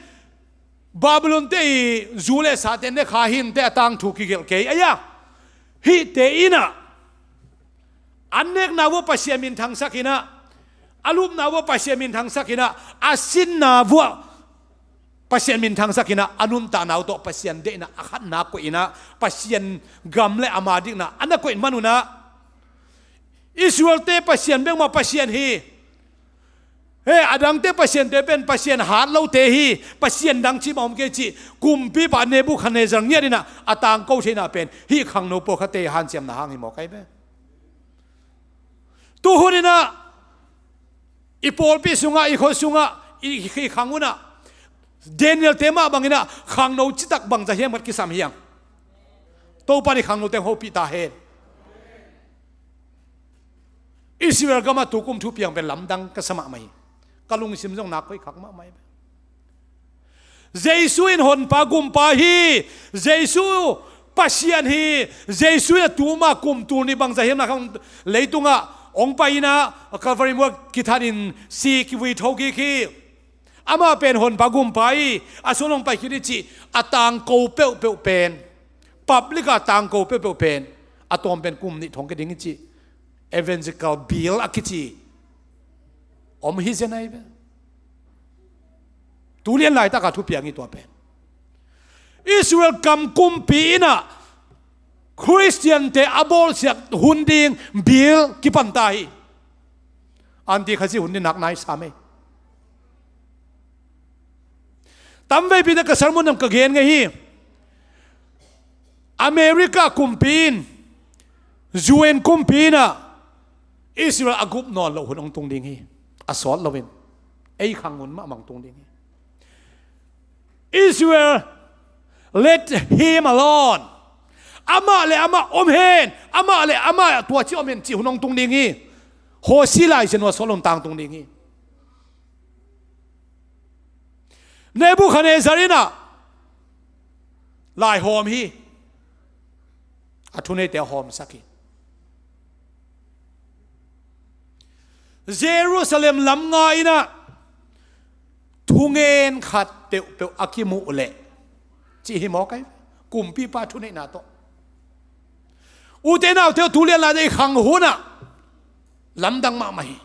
Babylon-te i zu le sate ne kha hi inteh, a tangthu kigelh kei. Ahi a, hihte in ah an nekna uh ah Pasian minthangsak in ah, a lupna uh ah Pasian minthangsak in ah, a sinna uh ah Pasian minthangsak in ah, a nuntakna uh tawh Pasian deihna a khatna koih in ah, Pasian gam le ama dikna a na koih man un ah, Israel-te Pasian bek mah Pasian hi. He, a dangte pasiante pen pasian hat lote hi, pasian dang cih mah om kei cih kumpipa Nebuchadnezzar ngiat in ah a tangko theihna pen hih khangno pawlkhatte hanciamna hang hi mawk ahi ve. Tuhun in ah i pawlpi sungah, i khua sungah, i, i khang un ah Daniel-te mah bangin ah khangno citak bangzah hiam khat kisam hi hang. Topa in i khangnote hopih ta hen. Israel gamah tu kum thupiang pen lamdang ka sa mahmah hi. Ka lungsim zong nak koih khak mahmah hi. Jesu in Honpa Gumpa hi. Jesu Pasian hi. Jesu in a tu ma kum tul nih bangzah hiam na khang leitungah hong pai in ah Calvary mual kithanin si kivui tho kik hi. Amah pen Honpa Gumpa hi, a suan hong pai khit hi cih a tangko peuhpeuh pen, public a tangko peuhpeuh pen, a tawm pen kum nih thong kiding hi cih, evangelical bill a kici om hi zen ahi ve. Tu lian laitak a thupiang hi tua pen. Israel gam kumpi in ah Khristiante a bawlsiat hun ding bill kipan ta hi. Anti-Khazih hun ding nak nai sam ei. Tamveipi in ah ka sermon ah ka gen ngei hi. America kumpi in, U N kumpi in ah Israel a gup nawn loh hun hong tung ding hi. A sawt loin ei khang hun mahmah hong tung ding hi. Israel, let him alone. Amah le amah om hen, amah le amah tua ci om hen cih hun hong tung ding hi. Hosea lai sia nua sawt loh hun tang tung ding hi. Nebuchadnezzar in ah lai hawm hi. A thuneite a hawmsak hi. Jerusalem lam nga in ah thungen khat peuhpeuh a kimuh leh cih hi maw kai? Kumpipa thuneihna tawh. Ute naute, tu lianlai i khang hunah lamdang mahmah hi.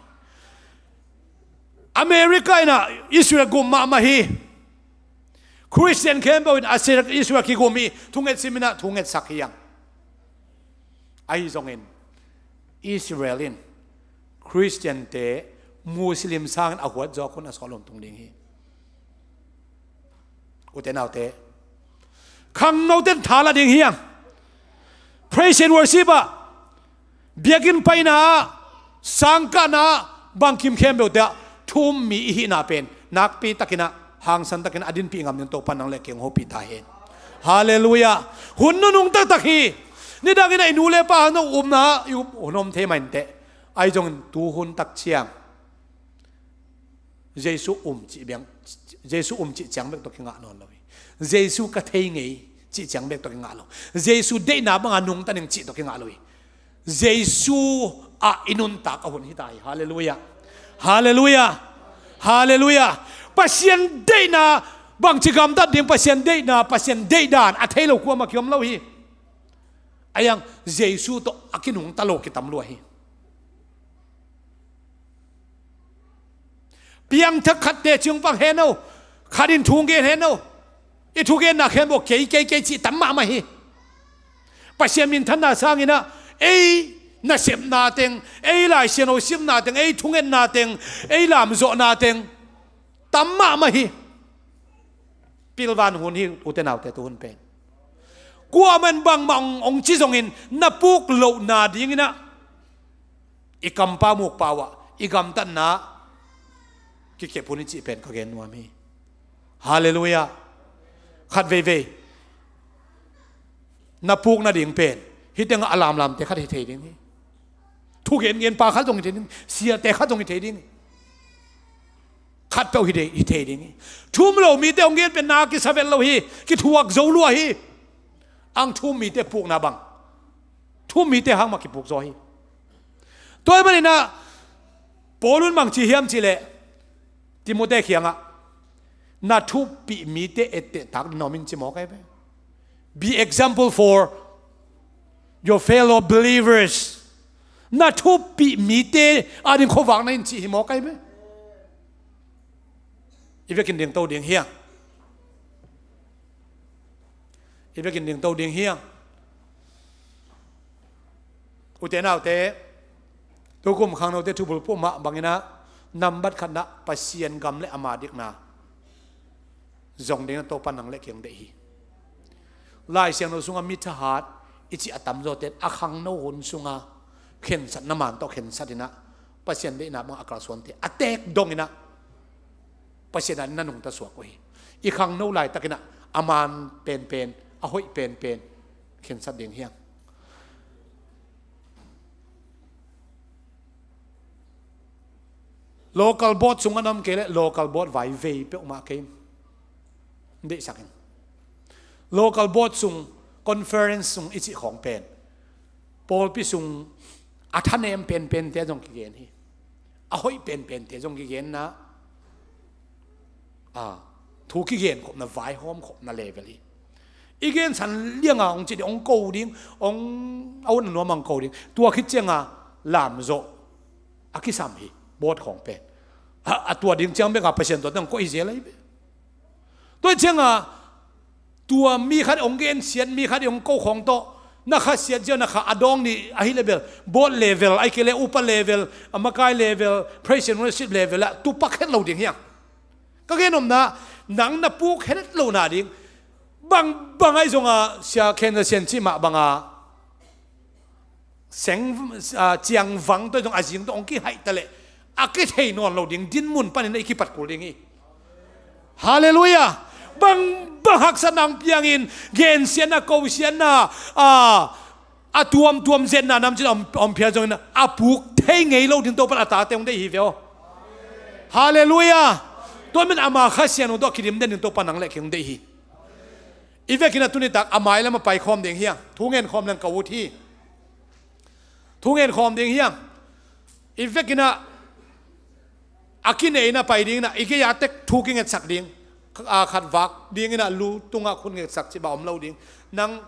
America inah Israel gum mahmah hi. Khristian khempeuh in Israel kigum hi. Thunget siminah thungetsak hi ang. Ahi zongin Israel in Khristiante Muslim sangin a huat zawk hun a sawt lungtung ding hi. Ute naute, khangnote in tha la ding hi ang. Praise and worship ah, biakinn paina ah, sangkahna ah, bangkim khempeuhte ah thu-um mi i hihna pen nakpi takinah, hangsan takinah a dinpih ngam ding Topa nang le kei hong hopih ta hen. Halleluiah. Hun nunung taktak hi. Nidangin ah i nu le pa hangin hong upna ah i up hun om thei mah inteh. Ahi zongin tu hun tak ciang Jesu um cih bek, Jesu um cih ciang bek tawh kingah nawn lo hi. Jesu ka thei ngei cih ciang bek tawh kingah lo. Jesu deihna banga nungta ning cih tawh kingah lo hi. Jesu ah i nuntak a hun hi ta hi. Halleluiah. Halleluiah. Halleluiah. Pasian deihna, bangci gamtat ding, Pasian deihna, Pasian deihdan a thei lo kuamah kiom lo hi. Ahi ang, Jesu tawh a kinungta lo kitam lua hi. Piangthak khat teci hong pang hen aw. Khat in thu gen hen aw. I thugenna khempeuh kei, kei, kei cih tam mahmah hi. Pasian minthanna sanginah ei nasepna teng, ei Lai Siangtho simna teng, ei thungetna teng, ei lamzawhna teng tam mahmah hi. Pilvan hun hi, ute naute, tu hun pen. Kuamah in bangmah hong, hong ci zongin na puk lohna dinginah i kampau mukpau ah i gamtatna kikep hun hi cih pen ka gen nuam hi. Halleluiah. Khat veivei na puk nading pen hih tengah a lamlamte khat hi thei ding hi. Thugengenpa khat zong hi thei ding, siate khat zong hi thei ding. Khatpeuh hi thei, hi thei ding hi. Thu-um lo mite hong gen pen na kisa vet lo hi, kithuak zo lua hi. Ang thu-um mite pukna bang, thu-um mite hang mah kipuk zaw hi. Tua ahih maninah Paul in bang ci hiam cihleh, Timote kiangah na thupih mite etteh tak ding na om ing ci maw kai ve? Be example for your fellow believers. Na thupih mite ading khuavak na hi in cih hi maw kai ve? I vekin dingto ding hi a. I vekin dingto ding hi a. Ute naute, tukum khangnote thubulphuh mah banginah nambat khatna Pasian gam le ama dikna zong dingin Topa nang le kei hong deih hi. Lai Siangtho sungah mi thahat i cih a tamzawte in a khangno hun sungah khensatna man tawh khensatinah Pasian deihna bang a kalsuante a teek donginah Pasian ah na nungta suak uh hi. I khangno laitakinah a man penpen, a hoih penpen khensat ding hi ang. Local board sung a nam kei le local board vai vei peuhmah kei in deihsak in. Local board sung, conference sung i cih khawng pen pawlpi sung a thanem penpente zong kigen hi. A hoih penpente zong kigenna, a, thu kigen khopna, vaihawm khopna level hi. I gensan lianga hong ci ding, hong ko ding, hong a hun a nuam hong ko ding. Tua khit cianga lamzawh a kisam hi, board khawng pen. A, a tua ding ciang beka Pasian tua teng koih zel ahi ve. Tua cianga tua mi khat hong gensiat, mi khat hong ko khawng tawh na khasiat ziau, na kha a dawng nih ahi level, board level, ahi kei le upa level, a makai level, praise and worship level ah tupak het lo ding hi ang. Ka gen omna, nang na puk het lo nading, bang, bang ahi zonga sia khen za sian cih mah banga seng, a, ciangvang tawh zong a zing tawh hong kihaih ta leh a kithei nawn lo ding dinmun panin i kipat kul ding hi. Halleluiah. Bang, bang haksatna hong piangin gensiatna, kosiatna, a, a tuamtuam zetna namcin a om, a om phial zongin a puk thei ngei lo ding Topan a tate hong deih hi ve aw. Halleluiah. Tua min ama Kha Siangtho tawh kidim den ding Topan nang le kei hong deih hi. I vekin a tunitak a mailam a paikhawm ding hi a, thu ngenkhawm leng ka ut hi. Thu ngenkhawm ding hi a, i vekin a, a kineihna pai dingin a, i gei-a tek thu kingetsak ding. a khat vak dingin ah lu tungah khut ngetsak cih bang om lo ding. Nang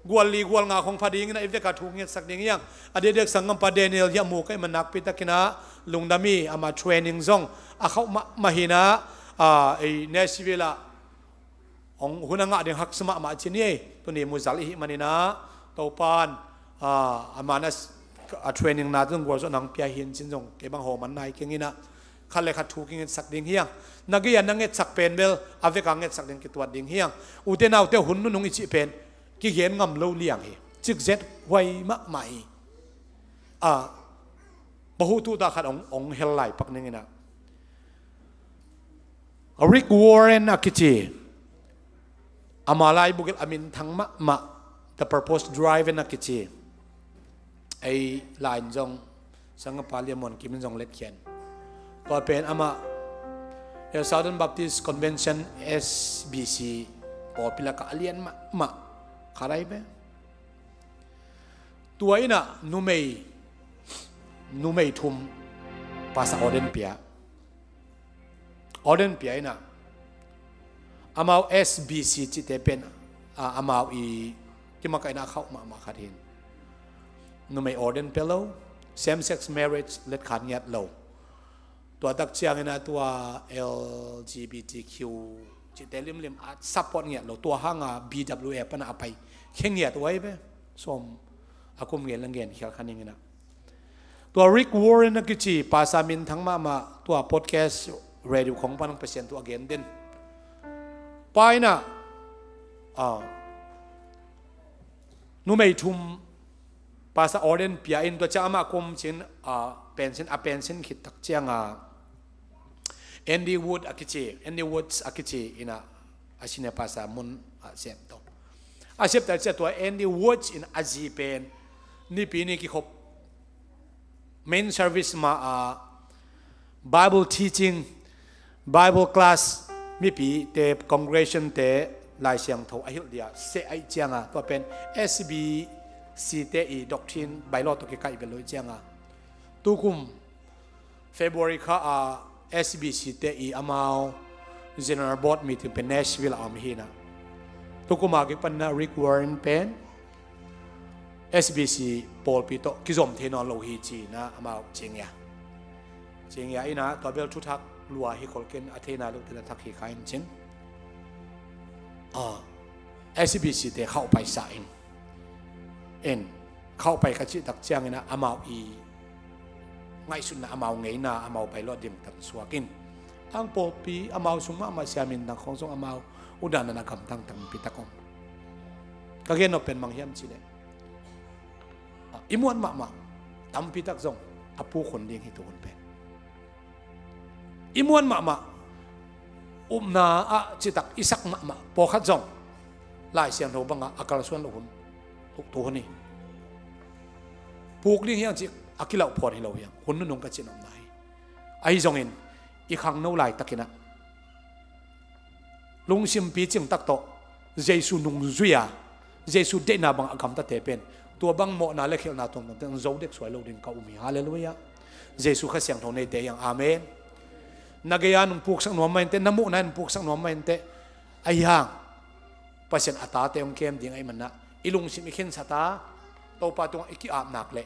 gual li gual nga khong pha dingin ah i vekah thu ngetsak ding hi hang. A diakdiak sanggampa Daniel hi a mu ka hih man nakpitakin ah lungdam hi. Ama training zong a khauh mahmah hi in ah, ei Nashville ah hong hun a ngah ding haksa mahmah ci ni ei. Tuni muzal i hih manin ah Topan, ah, a man a s-, a training na zong gualzawhna hong pia hi in cin zong kei bang hawm man nai keng in ah khat le khat thu kingetsak ding hi hang. Na gei-a na ngetsak pen bel a vekah ngetsak ding kituat ding hi hang. Ute naute, hun nunung i cih pen kigen ngam lo liang hi. Cikzet huai mahmah hi. A, bahututa khat hong, hong hel lai pak ning in ah, Rick Warren a kici, ama laibu gelh a minthang mahmah, The Purpose Driven a kici, ei la-in zong sanggampa Lian Muan Kim in zong letkhia in. Tua pen amah, eh, Southern Baptist Convention, S B C, pawlpi lakah a lian mahmah khat ahi ve. Tua in ah numei, numei thum pastor ordain pia. Ordain pia in ah amau S B C cihte pen, ah, amau i kimakaihna a khauh mahmah khat hi in. Numei ordain pia lo, same sex marriage letkhan ngiat lo. Tua tak ciangin ah tua L G B T Q cihte limlim a support ngiat lo. Tua hanga B W A pana a pai khe ngiat uh ahi ve. Sawm a kum gen le gen khial kha ning in ah. Tua Rick Warren a kici pastor minthang mahmah, tua podcast radio khong pan Pasian thu a gen den pa in ah, ah, numei thum pastor ordain pia in, tua ciang amah kum cin, ah, pension, a pension khit tak cianga Andy Wood a kici, Andy Woods a kici in ah a senior pastor mun a sep to. A sep tak ciang tua Andy Woods in a zi pen Nipi ni kikhop main service ma-a Bible teaching, Bible class, mipite, congregation te Lai Siangtho a hilh dia seh ahih cianga tua pen S B C te i doctrine bylaw tawh kikaih bel lo ahih cianga tukum February kha a S B C te i amau General Board meeting pen Nashville a om hi in ah, tukuma kik panin ah Rick Warren pen S B C pawlpi tawh kizom thei nawn lo hi ci-in ah amau cingia, cingia in ah tua bel thuthak lua hi khol kei in, a theina luk tena thak hi kha in cin. Ah, S B C te khauhpai sa in, in khauhpai ka cih tak ciangin ah amau i ngaihsutna, amau ngeina, amau bylaw dimtan suak in, ang pawlpi amau sung mahmah sia minthang khong zong amau udan a na gamtang tampi tak om. Ka gen nop pen mang hiam cih leh, ah, i muan mahmah tampi tak zong a puk hun ding hi, tu hun pen. I muan mahmah, upna ah citak i sak mahmah pawlkhat zong Lai Siangtho banga a kalsuan loh hun, tuk tu hun hi. Puk ding hi hang cih a kilauh phuan hi lo hi hang, hun nunung ka cih nopna hi. Ahi zongin i khangno laitakin ah lungsim picing tak tawh Jesu nungzui a, Jesu deihna bang a gamtate pen tua bang mawhna le khialhna tuamtuamte hong zo dek suai lo ding ka um hi. Halleluiah. Jesu Kha Siangtho neite hi hang. Amen. Na gei-a nong puksak nuam mah inteh, na muhna in nong puksak nuam mah inteh. Ahi hang Pasian a tate hong kem ding ahih manin ah i lungsim i khensat a, Topa tungah i ki-ap nak leh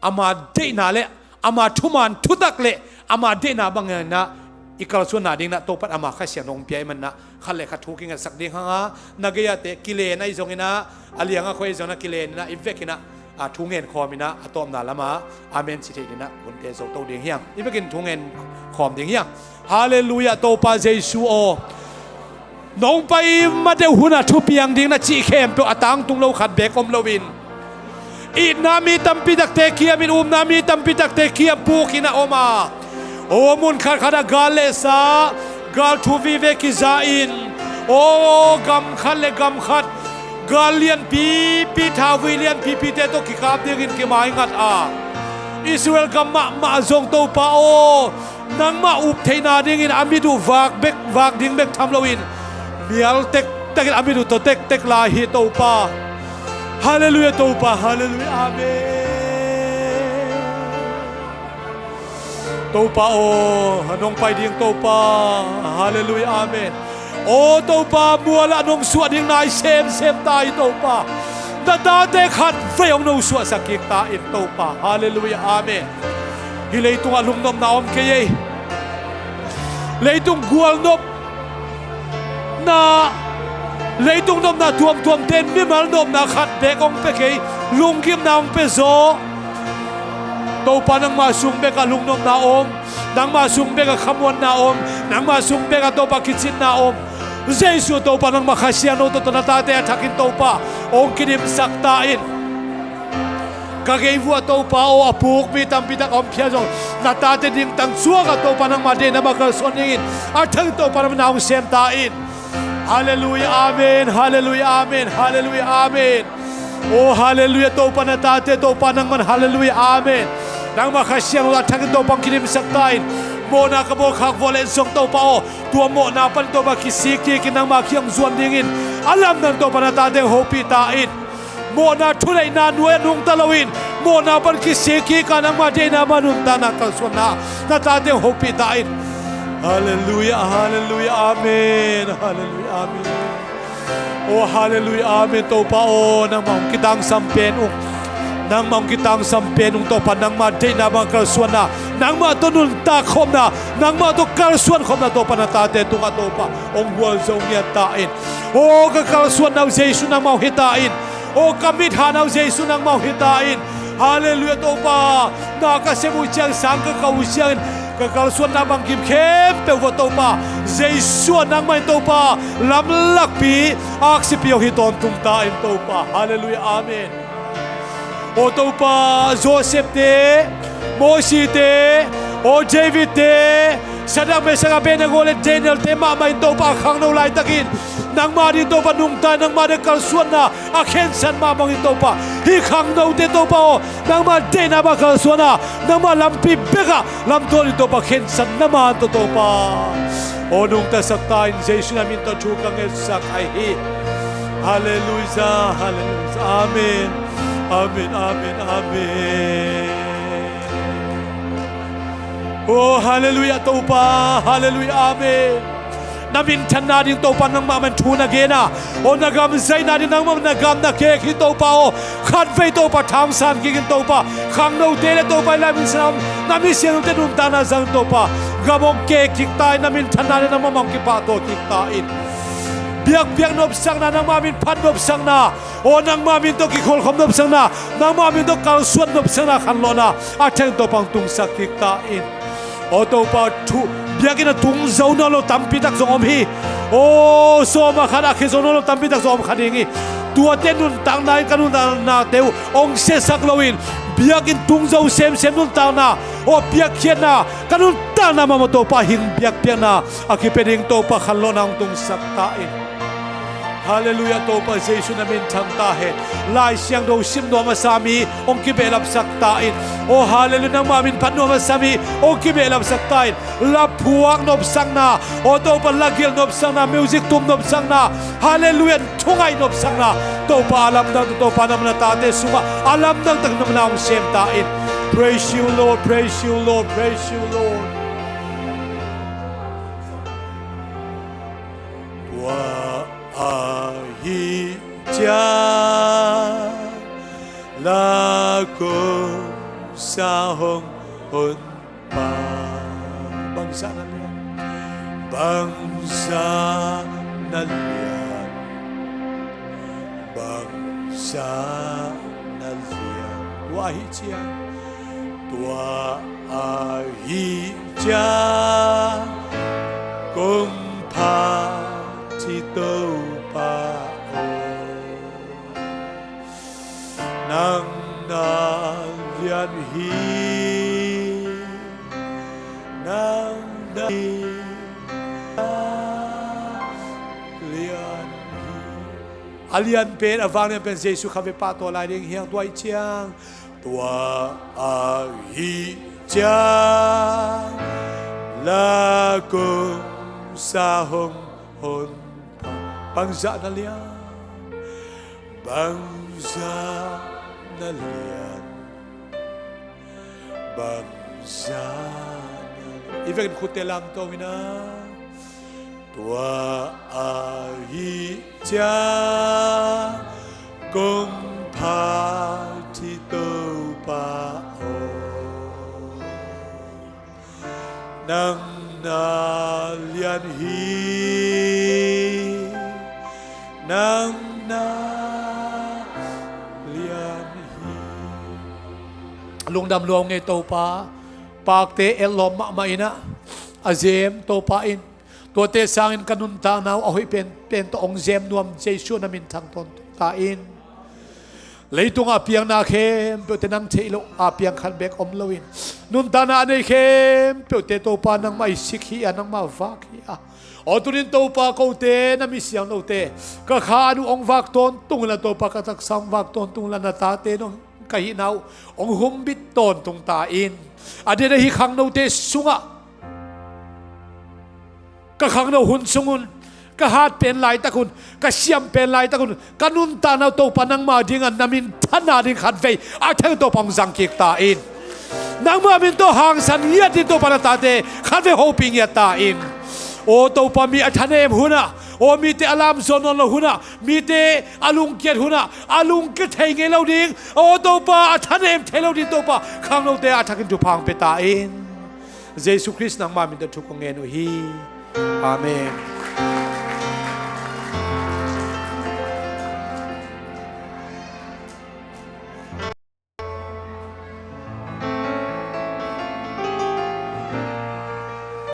ama deihna le ama thuman thutak le ama deihna bangin ah i kalsuan nadingin ah Topa in ama Kha Siangtho hong pia ahih manin ah khat le khat thu kingetsak ding hang a, na gei-a te kilen ahi zongin ah, a liang a khoi ahi zongin ah kilen in ah i vekin ah, a, thu ngen khawm in ah a tawpna lamah amen ci thei dingin ah hunte zo to ding hi hang. I vekin thu ngen khawm ding hi hang. Halleluiah, Topa Jesu aw. Nong pai ma deuh hunah thupiang ding na cih khempeuh a tangtung lo khat beek om loin, itna mi tampi takte kiam in, upna mi tampi takte kiam pukin a om a, aw, mun khatkhat ah gal le sa, gal thu vive kiza in, aw, gam khat le gam khat gal lianpipi, thauvui lianpipite tawh kikap dingin kimaingat a, Israel gam mahmah zong Topa aw, nangmah up theihna dingin a mit uh vak bek, vak ding bek tham loin mial tektekin a mit uh taw tektek lai hi Topa. Halleluiah Topa, halleluiah, amen. Topa aw, nong pai ding Topa, halleluiah, amen. Aw Topa, mualah nong suah ding nai semsem ta hi Topa. Na tate khat vei hong nong suahsak kik ta in Topa. Halleluiah, amen. Hih leitungah lungnopna om kei ei. Leitung gualnop na, leitung nopna tuamtuamte mimal nopna khat bek hong pia kei. Lunggimna hong pia zaw. Topa, nangmah sung bekah lungnopna om. Nangmah sung bekah khamuanna om. Nangmah sung bekah Topa kicitna om. Jesu Topa, nangmah Kha Siangtho tawh na tate a thakin Topa hong kidimsak ta in. Ka gei vuah Topa aw, a puk mi tampi tak a om phial zong, na tate dingtang suakah Topa nangmah deihna mah kalsuan dingin a thakin Topa nangmah na hong sem ta in. Halleluiah, amen. Halleluiah, amen. Halleluiah, amen. Aw halleluiah, Topa na tate Topa nangman, halleluiah, amen. Nangmah Kha Siangtho a thakin Topa hong kidimsak ta in. Mawhna ka bawl khak vua leh zong Topa aw, tua mawhna pan Topa kisik kikin nangmah kiang zuan dingin a lamdang Topa na tate hong hopih ta in. Mawhna thuneihna nuai-ah nungta loin mawhna pan kisik kikah nangmah deihna mah nuntakna kalsuanna na tate hong hopih ta in. Halleluiah, halleluiah, amen. Halleluiah, amen. Aw halleluiah, amen. Topa aw, nangmah hong kitangsam pen ung. Nangmah hong kitangsam pen ung Topa, nangmah deihna mah kalsuanna, nangmah tawh nuntak khopna, nangmah tawh kalsuan khopna Topa na tate tungah Topa hong gualzo ngiat ta in. Aw ka kalsuanna uh Jesu nangmah hong hi ta in. Aw ka mithahna uh Jesu nangmah hong hi ta in. Halleluiah Topa. Na ka sem uh ciang, sang ka kah uh ciangin ka kalsuanna bangkim khempeuh vua Topa, Jesu ah nangmah in Topa lamlakpi, aksipi hong hi tawntung ta in Topa. Halleluiah, amen. Aw Topa, Joseph-te, Mosi-te, aw David-te, Shadrach, Meshach, Abednego le Daniel-te mahmah in Topa a khangno laitakin nangmah ding Topa nungta, nangmah ding kalsuanna a khensat mah bangin Topa, hih khangnote Topa aw, nangmah deihna mah kalsuan a, nangmah lampi bekah lamdawn in Topa khensat na man tawh Topa aw nungtasak ta in. Jesu na min tawh thu ka ngetsak ahi hi. Halleluiah, halleluiah, amen. Amen, amen, amen. Aw halleluiah Topa, halleluiah, amen. Na minthanna ding Topa nangmah man thu na gen a, aw na gam zaihna ding nangmah man na gam na kek hi Topa aw. Khatvei Topa thamsan kikin Topa, khangnote le Topa i lai min sana om na misiangthote nuntakna zang Topa, gam hong kek kik ta in, na minthanna ding nangmah man hong kipahtawi kik ta in. Biakpiak nopsakna, nangmah min phat nopsakna, aw nangmah min tawh kikholhkhop nopsakna, nangmah min tawh kalsuan nopsakna khanlawhna a theng Topa hong tungsak kik ta in. Aw Topa thu, biakinn a tung zo nawn lo tampi tak zong om hi. Aw sawm a khat a khia zo nawn lo tampi tak zong om kha ding hi. Tuate nuntakna in ka nuntaknate uh hong siasak loin biakinn tung zo semsem nuntakna, aw piakkhiatna, ka nuntakna mahmah Topa hing biakpiakna a kipia ding Topa khanlawhna hong tungsak ta in. Halleluiah Topa Jesu na min thang ta hen. Lai Siangtho sim nuam a sa mi hong kibehlapsak ta in. Aw halleluiah, nangmah min phat nuam a sa mi hong kibehlapsak ta in. La phuak nopsakna, aw Topa la gelh nopsakna, music tum nopsakna, halleluiah thungaih nopsakna Topa a lamdang tawh Topa nangmah na tate sungah a lamdang tak nangmah na hong sem ta in. Praise you Lord, praise you Lord, praise you Lord. Tua ahih ciang la kong sa hong honpa. Bangzah na lian, bangzah na lian, bangzah na lian. Tua ahih ciang, tua ahih ciang kong phat hi Topa aw. Nang na lian hi, nang na lian hi. A lian pen, a vanglian pen Jesu kha ve pah tawh lai ding hi hang. Tua ahih ciang, tua ahih ciang la kong sa hong honpa. Bangzah na lian, bangzah na lian, bangzah na lian. I vekin khutte lamto hi na. Tua ahih ciang kong phak hi Topa aw, nang na lian hi, nang na lian hi. Lungdam lua ung ei Topa, pakte etlawm mahmah in ah, a zem Topa in, tuate sangin ka nuntakna uh a hoih pen, pen tawh hong zem nuam Jesuh na min thang tawntung ta in. Leitungah a piangna khempeuhte nang theih loh a piang khat beek om loin, nuntakna a nei khempeuhte Topa nangmah i sik hi a, nangmah vak hi a. Aw tunin Topa kote na mi siangthote, ka khan uh hong vak tawntung inla Topa, ka taksa hong vak tawntung inla, na tate nong ka hihna uh hong humbit tawntung ta in. A diakin hih khangnote sungah ka khangno hun sungun, ka hat pen laitakun, ka siam pen laitakun, ka nuntakna uh Topa nangmah dingah na minthanna ding khatvei a thei uh Topa hong zang kik ta in. Nangmah min tawh hangsan ngiat ding Topa na tate khatvei hopih ngiat ta in. Aw Topa, mi a thanem hunah, aw mite a lamzaw nawn loh hunah, mite a lungkiat hunah, a lungkia thei ngei lo ding, aw Topa, a thanem thei lo ding Topa, khangnote a thakin thupha hong pia ta in. Jesuh Khrist nangmah min tawh thu kong ngen uh hi. Amen.